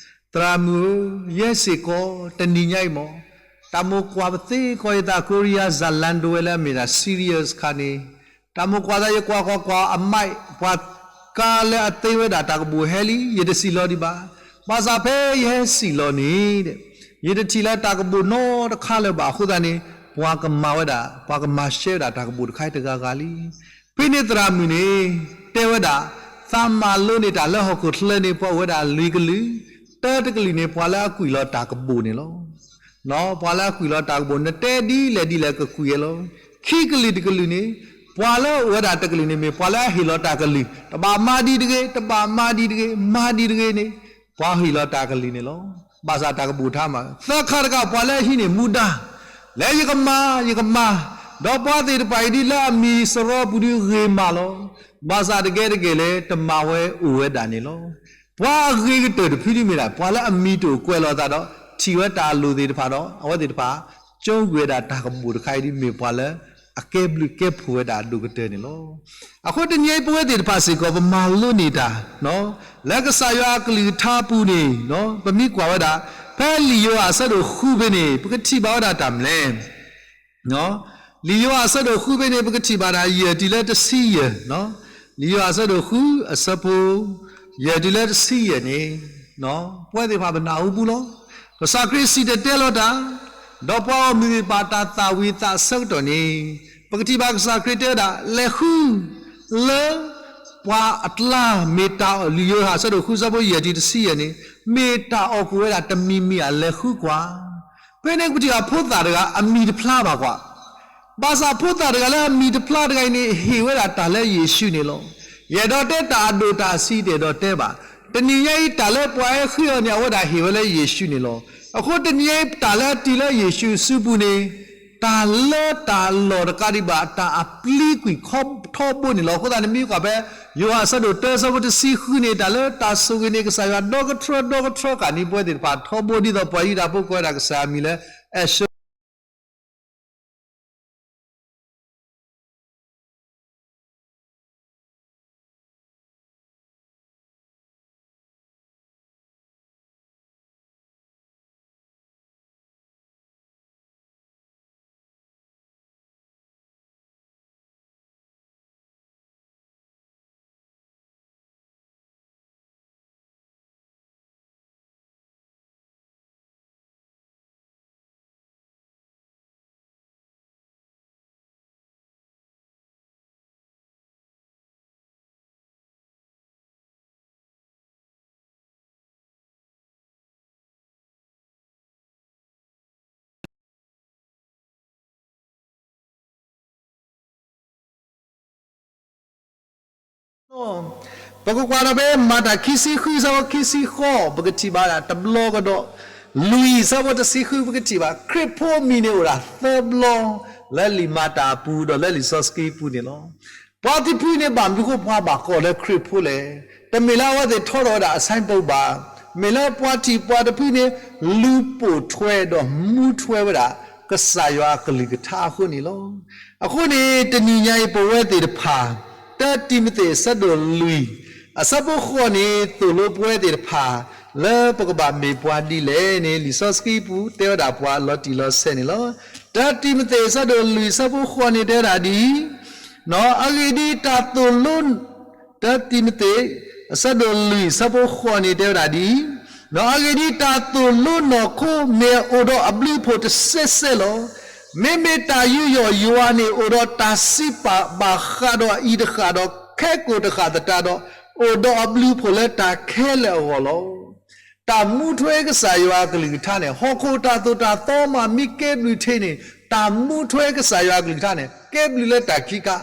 သရၣ်မုၣ်ဧၢ, ယဲစ့ၢ်ကီး တနံၤညါအံၤမ့ၢ် တၢ်မိၣ်ကွၢ်ပသ့ကီးယသး Korea Zalando ဝဲလၢအမ့ၢ်ဒၣ် serious ခါန့ၣ် တၢ်မိၣ်ကွၢ်သး ယကွၢ်ကွၢ်ကွၢ်အမဲး ပှၤကါလၢအသ့ဝဲဒၣ်တၢ်ကဘူၣ်ဟဲလံ, ယတစံၣ်လီၤဒံးဘၣ်. ဘၣ်ဆၣ်ဖဲယဟဲစံၣ်လီၤန့ၣ် ယတထံၣ်လၢတၢ်ကဘူၣ်နီတခါလၢၤဘၣ်. အဃိသတးန့ၣ် ပှၤကမၤဝဲဒၣ်, ပှၤကမၤရှဲဝဲဒၣ်တၢ်ကဘူၣ်တခါအံၤတဂၤဂၤလံ. ဖဲန့ၣ်သရၣ်မုၣ်န့ၣ် တဲဝဲဒၣ်, သးမၤလိန့ၢ်တၢ်လၢဟီၣ်ခိၣ်ချၢန့ၣ် ပှၤအိၣ်ဝဲဒၣ်လွံၢ်ကလုာ်, တၢတကလုာ်န့ၣ် ပှၤလၢအကွံာ်လီၤတၢ်ကဘူၣ်န့ၣ်လီၤ. ပှၤလၢအကွံာ်လီၤတၢ်ကဘူၣ် နတဲဒ်လဲၣ်ဒ်လဲၣ်ကကွံာ်ဝဲလီၤ. ခံကလုာ်တကလုာ်န့ၣ် ပှၤလၢအအိၣ်ဝဲဒၣ်တကလုာ်န့ၣ်မ့ၢ် ပှၤလၢအဟ့ၣ်လီၤတၢ်ကလုာ်, တဘၣ်မၤဒ်တဂ့ၤ, တဘၣ်မၤဒ်တဂ့ၤ, မၤဒ်တဂ့ၤန့ၣ် ပှၤဟ့ၣ်လီၤတၢ်ကလုာ်န့ၣ်လီၤ. ဘၣ်ဆၣ်တၢ်ကဘူၣ်ထါမး, သၢခါတခါ ပှၤလၢအဟံးန့ၢ်မူဒါ လၢယကမၤ, ယကမၤ, ဒီးပှၤသ့ၣ်တဖၣ်အံၤဒ်လၢအမံၤစရီပူၤဒ်ဂ့ၤမးလီၤ. ဘၣ်ဆၣ်တကဲတကဲလဲၣ် တမၤဝဲအိၣ်ဝဲဒၣ်န့ၣ်လီၤ. ပှၤအဂ့ၤကတၢၢ်တဖုဒ်မ့ၢ်ဒၣ် ပှၤလၢအမံၤတအိၣ်ကွဲးလီၤအသးဒီး ထံၣ်ဝဲတၢ်အလိၣ်သ့ၣ်တဖၣ်ဒီး အဝဲသ့ၣ်တဖၣ် ကၠိကွံာ်ဝဲဒၣ်တၢ်ကဘူၣ်တခါအံၤဒ်မ့ၢ်ပှၤလၢ အကဲဘျုးကဲဖှိၣ်ဝဲဒၣ်အဒိၣ်ကတၢၢ်န့ၣ်လီၤ. အဃိတနံၤအံၤ ပဝဲသ့ၣ်တဖၣ်စ့ၢ်ကီး ပမၤလိန့ၢ်တၢ် လၢကစၢ်ယွၤအကလုၢ်ကထါပူၤန့ၣ် ပမ့ၢ်ကွၢ်ဝဲဒၣ် ဖဲလံာ်ယိၤဟၣ်အဆၢဒိၣ်ဃုဖဲန့ၣ် ပကထံၣ်ဘၣ်ဝဲဒၣ်တၢ်မနုၤလဲၣ်. လံာ်ယိၤဟၣ်အဆၢဒိၣ်ဃုဖဲန့ၣ် ပကထံၣ်ဘၣ်ဒၣ်ယဲၢ်တုၤလၢတဆံယဲၢ်, လံာ်ယိၤဟၣ်အဆၢဒိၣ်ဃု အဆၢဖိ ယဲၢ်တုၤလၢတဆံယဲၢ်န့ၣ် ပဝဲသ့ၣ်တဖၣ်ပနၢ်ဟူပူၤလီၤ. ကစၢ်ခရံာ်စံၣ်တဲၤတဲလီၤတၢ်, ဒီးပှၤဂီၢ်မုၢ်သ့ၣ်တဖၣ်တၢ်သၣ်ဝံၤသးဆၢကတီၢ်န့ၣ် ပကထံၣ်ဘၣ်ကစၢ်ခရံာ်တဲဝဲဒၣ် လဲၤဃု လၢ ပှၤအကျါ မ့ၢ်တၢ်အီၣ် လံာ်ယိၤဟၣ်အဆၢဒိၣ်ဃု အဆၢဖိယဲၢ်တုၤတဆံယဲၢ်န့ၣ် မ့ၢ်တၢ်အီၣ်ကိၣ်ဝဲဒၣ်တမံၤမံၤဧါ လဲၤဃုကွၢ်. ဖဲန့ၣ်ပထံၣ်အဖိသၣ်တဂၤ အမံၤတဖျါဘၣ်ကွၢ်. ဘၣ်ဆၣ်ဖိသၣ်တဂၤလၢအမံၤတဖျါတဂၤအံၤန့ၣ် ဟ့ၣ်ဝဲဒၣ်တၢ်လၢယ့ၣ်ၡူးန့ၣ်လီၤ. ယအဲၣ်ဒိးတဲတၢ်အဒိၣ်တၢ်ဆံး တအဲၣ်ဒိးတဲဘၣ်. တနံၤညါအံၤ တၢ်လၢပှၤဟဲဃ့အီၤန့ၣ် အဝဲဒၣ်ဟ့ၣ်ဝဲလၢယ့ၣ်ၡူးန့ၣ်လီၤ. အဃိတနံၤညါအံၤ တၢ်လၢအတုၤလၢယ့ၣ်ၡူးစုပူၤန့ၣ် တၢ်လၢတၢ်လီၢ်တကးဒံးဘၣ် တၢ်အပျံၤကွံာ်ထီဘိန့ၣ်လီၤ. အဃိသတးန့ၣ် မ့ၢ်ကွၢ်ဖဲ ယိၤဟၣ်အဆၢဒိၣ်တၢ အဆၢဖိတဆံဃုန့ၣ် တၢ်လၢတၢ်ဆိၣ်ဂ့ၤန့ၣ် ကစၢ်ယွၤဒီကထြၢဒီကထြၢဃာ်န့ၢ်ပဝဲသ့ၣ်တဖၣ်ထီဘိ ဒ်သိးပှၤယူဒၤဖိကိးဝဲဒၣ်ကစၢ်အမံၤလၢ အဲၣ်ၡိ ပကကွၢ်ဒီးဖဲမၤတၢ်ခံဆံဃု အဆၢဖိခံဆံဃိး ပကထံၣ်ဘၣ်ဒၣ်တဘျီကဒီး, လွံၢ် အဆၢဖိတဆံဃု ပကထံၣ်ဘၣ် ခရံာ်ဖိအမံၤန့ၣ်အိၣ်ဒၣ်သၢဘျီ လၢလံာ်မၤတၢ်အပူၤဒီးလၢလံာ်စီဆှံပူၤန့ၣ်လီၤ. ပှၤတဖုန့ၣ်ဘၣ်မနုၤဃိပှၤဘၣ်ကိးလၢခရံာ်ဖိလဲၣ်. တမ့ၢ်လၢအဝဲသ့ၣ်ထီထီၣ်ဝဲဒၣ်အဆၢဖိဘၣ်, မ့ၢ်လၢပှၤထံၣ်ပှၤတဖုန့ၣ် လူၤပိာ်ထွဲဒီးမူထွဲဝဲဒၣ် ကစၢ်ယွၤအကလုၢ်ကထါအဃိန့ၣ်လီၤ. အဃိန့ၣ် တနံၤညါအံၤ ပဝဲသ့ၣ်တဖၣ် တၢတံၤမသ့း အဆၢဒိၣ်လွံၢ် အဆၢဖိဃိးန့ၣ် သိၣ်လိပဝဲသ့ၣ်တဖၣ် လၢပကဘၣ်မ့ၢ်ပှၤဒ်လဲၣ်န့ၣ် လံာ်စီဆှံပူၤတဲဝဲဒၣ်ပှၤလီၤတံၢ်လီၤဆဲးန့ၣ်လီၤ. တၢတံၤမသ့း အဆၢဒိၣ်လွံၢ် အဆၢဖိဃိးန့ၣ်တဲဝဲဒၣ်ဒ်အံၤ, အဂ့ၢ်ဒ်အံၤ တၢ်သိၣ်လိ တၢတံၤမသ့း အဆၢဒိၣ်လွံၢ် အဆၢဖိဃိးန့ၣ်တဲဝဲဒၣ်ဒ်အံၤ, အဂ့ၢ်ဒ်အံၤ တၢ်သိၣ်လိနီၢ်ခိမ့ၢ်အိၣ်ဒီးအဘျုးအဖှိၣ်တစဲးစဲးလီၤ. မ့မ့ၢ်တၢ်ယူးယီၣ်ယွၤန့ၣ် အိၣ်ဒီးတၢ်စံးပာ်ဘၣ်ဃးဒီးအအံၤတဃၣ်ဒီး ခဲကိာ်တဃၣ်သတးဒီး အိၣ်ဒီးအဘျုးအဖှိၣ်လၢတၢ်ခဲလၢာ်အဂီၢ်လီၤ. တၢ်မူထွဲကစၢ်ယွၤအကလုၢ်ကထါန့ၣ် ဟီၣ်ခိၣ်တၢ်သိၣ်တၢ်သီမးမ့ၢ်ကဲဘျုးထီၣ်န့ၣ် တၢ်မူထွဲကစၢ်ယွၤအကလုၢ်ကထါန့ၣ် ကဲဘျုးလၢတၢ်ခံခါ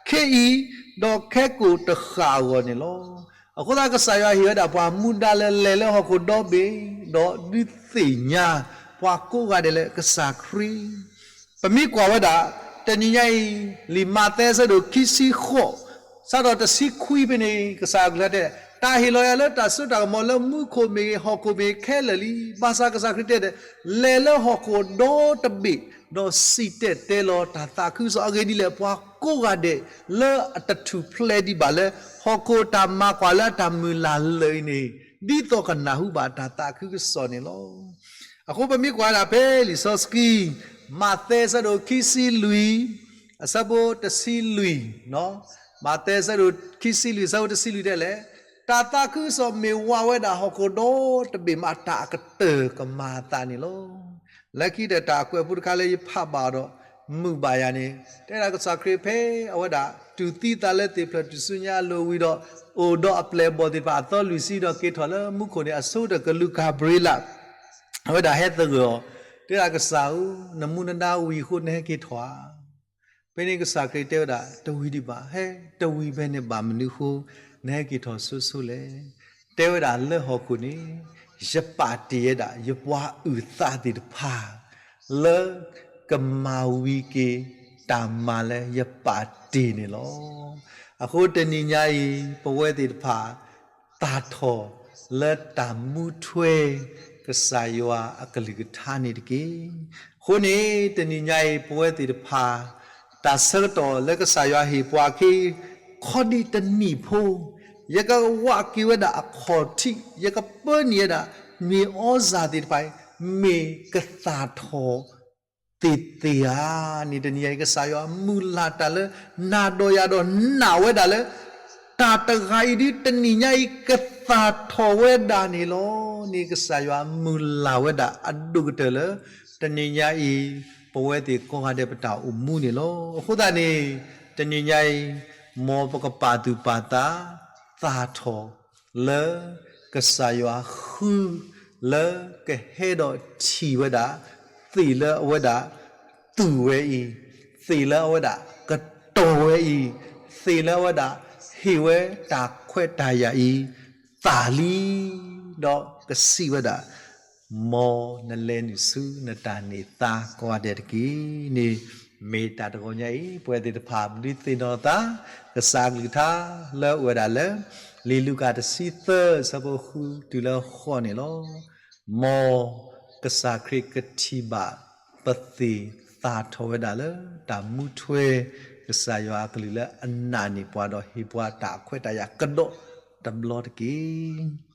ခဲအံၤ ဒီးခဲကိာ်တဃၣ်အဂီၢ်န့ၣ်လီၤ. အဃိသတးကစၢ်ယွၤဟ့ၣ်ဝဲဒၣ်ပှၤမူဒါလၢလဲၤလၢဟီၣ်ခိၣ်ဒီဘ့ၣ် ဒီးဒုးသ့ၣ်ညါ ပှၤကိးဂၤဒဲးလၢကစၢ်ခရံာ် ပမ့ၢ်ကွၢ်ဝဲဒၣ် တနံၤညါအံၤ လံာ်မးသဲအဆၢဒိၣ်ခံဆံဃိး စးထီၣ်တဆံခွံဖဲန့ၣ် ကစၢ်ယွၤအကလုၢ်ကထါတဲ တၢ်ဟ့ၣ်လီၤယၤလၢတၢ်စိတၢ်ကမီၤလၢမူခိၣ်မ့ၢ်ဂ့ၤ ဟီၣ်ခိၣ်မ့ၢ်ဂ့ၤခဲလၢာ်လံ. ဘၣ်ဆၣ်ကစၢ်ခရံာ်တဲဒီး လဲၤလၢဟီၣ်ခိၣ်ဒီတဘ့ၣ် ဒီးစံၣ်တဲၤတဲလီၤတၢ်သးခုကစီၣ် အဂ့ၢ်ဒ်လဲၣ် ပှၤကိးဂၤဒဲးလၢအတထူၣ်ဖျဲးဒံးဘၣ်လၢ ဟီၣ်ခိၣ်တၢ်မၤကွၢ်လၢအတၢ်မုၢ်လၢ်လၢာ်အံၤန့ၣ် ဒ်သိးကနၢ်ဟူဘၣ်တၢ်သးခုကစီၣ်န့ၣ်လီၤ. အဃိပမ့ၢ်ကွၢ်ဒၣ်ဖဲလံာ်စီဆှံ မးသဲအဆၢဒိၣ်ခံဆံလွံၢ် အဆၢဖိတဆံလွံၢ်, မးသဲအဆၢဒိၣ်ခံဆံလွံၢ် အဆၢဖိတဆံလွံၢ်တဲလဲၣ်, တၢ်သးခုကစီၣ်မ့ၢ်ဝးဝဲဒၣ်ဟီၣ်ခိၣ်ဒီတဘ့ၣ်မးတၢ်အကတၢၢ်ကမၤအသးန့ၣ်လီၤ. လၢခံဒီးတၢ်ကွဲးဖိတခါလၢယဖးဘၣ်အီၤဒီး မုာ်ဘၣ်ယၤန့ၣ် တဲဒၣ်ကစၢ်ခရံာ်ဖဲအဝဲဒၣ်တူၢ်သံသးလၢသ့ၣ်ဖျၢၣ်ထူၣ်စုညါအလိၤဝံၤဒီး အိၣ်ဒီးအပျဲၢ်အဘီၣ်သ့ၣ်တဖၣ်အသီလွံၢ်ဆံဒီးက့ၤထီၣ်လၢမူခိၣ်န့ၣ် အဆိကတၢၢ်ကလူးကၤဘြံလး အဝဲဒၣ်ဟဲသဂၢၢ်အီၤ, တဲဒၣ်ကစၢ်ဧၢ, နမူနဒါဝံၤအဃိနဟဲက့ၤထီၣ်ဧါ. ဖဲန့ၣ်ကစၢ်ခရံာ်တဲဝဲဒၣ် တဝံၤဒံးဘၣ်, ဟဲတဝံၤဖဲန့ၣ်ဘၣ်မနုၤအဃိ နဟဲက့ၤထီၣ်ဆိဆိလဲၣ်. တဲဝဲဒၣ်လၢဟီၣ်ခိၣ်န့ၣ် ယပာ်တ့ၢ်ဝဲဒၣ် ယပှၤအုၣ်သးသ့ၣ်တဖၣ် လၢကမၤဝံၤက့ၤတၢ်မၤလၢယပာ်တ့ၢ်န့ၣ်လီၤ. အဃိတနံၤညါအံၤ ပဝဲသ့ၣ်တဖၣ် သၣ်ထီၣ်လၢတၢ်မူထွဲ ကစၢ်ယွၤအကလုၢ်ကထါန့ၣ်တက့ၢ်. အဃိန့ၣ် တနံၤညါအံၤ ပဝဲသ့ၣ်တဖၣ် တၢ်ဆၢကတီၢ်လၢကစၢ်ယွၤဟ့ၣ်ပှၤခဲအံၤ ခီဒံးတနံၣ်ဖိ ယကဝးက့ၤဝဲဒၣ်အခီၣ်ထံး, ယကပၢနုာ်ဝဲဒၣ် မ့ၢ်အီစၢ်သ့ၣ်တဖၣ်အံၤ မ့ၢ်ကသၣ်ထီၣ် သ့ၣ်သ့ၣ်ဧါန့ၣ် တနံၤညါအံၤ ကစၢ်ယွၤမုၢ်လၢ်တၢ်လၢနၤဒီးယၤဒီးနာ်ဝဲဒၣ်လၢ တၢ်တဂၤအံၤဒုးတနံၤညါအံၤ ကသၣ်ထီၣ်ဝဲဒၣ်န့ၣ်လီၤန့ၣ် ကစၢ်ယွၤမုၢ်လၢ်ဝဲဒၣ်အဒိၣ်ကတၢၢ်လၢ တနံၤညါအံၤ ပဝဲသ့ၣ်ကိးဂၤဒဲးပတၢ်အိၣ်မူန့ၣ်လီၤ. အဃိသတးန့ၣ် တနံၤညါအံၤ မ်ပကပာ်သူၣ်ပာ်သး သၣ်ထီၣ် လၢကစၢ်ယွၤဃု လၢကဟဲဒီးထံၣ်ဝဲဒၣ် သ့ၣ်လၢအဝဲဒၣ်သူၣ်ဝဲအံၤ, သ့ၣ်လၢအဝဲဒၣ်ကတီၤဝဲအံၤ, သ့ၣ်လၢအဝဲဒၣ်ဟ့ၣ်ဝဲတၢ်ခွဲးတၢ်ယာ်အံၤ သၣ်လံ, ဒီးကစံးဝဲဒၣ် မ်နလဲၤနုာ်ဆူနတၢ်န့ၢ်သါကိးဂၤဒဲးတက့ၢ်န့ၣ် မ့ၢ်တၢ်တဂီၤညါအံၤ ပဝဲသ့ၣ်တဖၣ် ပဒုးသ့ၣ်နီၣ်သး ကစၢ်အကလုၢ်ကထါလၢအိၣ်ဝဲဒၣ်လၢ လံာ်လူၤကၣ်တဆံသၢ အဆၢဖိဃုတုၤလၢဃိးန့ၣ်လီၤ. မ်ကစၢ်ခရံာ်ကထံၣ်ဘၣ်ပသ့ၣ်သၣ်ထီၣ်ဝဲဒၣ်လၢတၢ်မူထွဲ ကစၢ်ယွၤအကလုၢ်လၢအနာ်န့ၢ်ပှၤ ဒီးဟ့ၣ်ပှၤတၢ်ခွဲးတၢ်ယာ်ကဒီးတဘျီတက့ၢ်.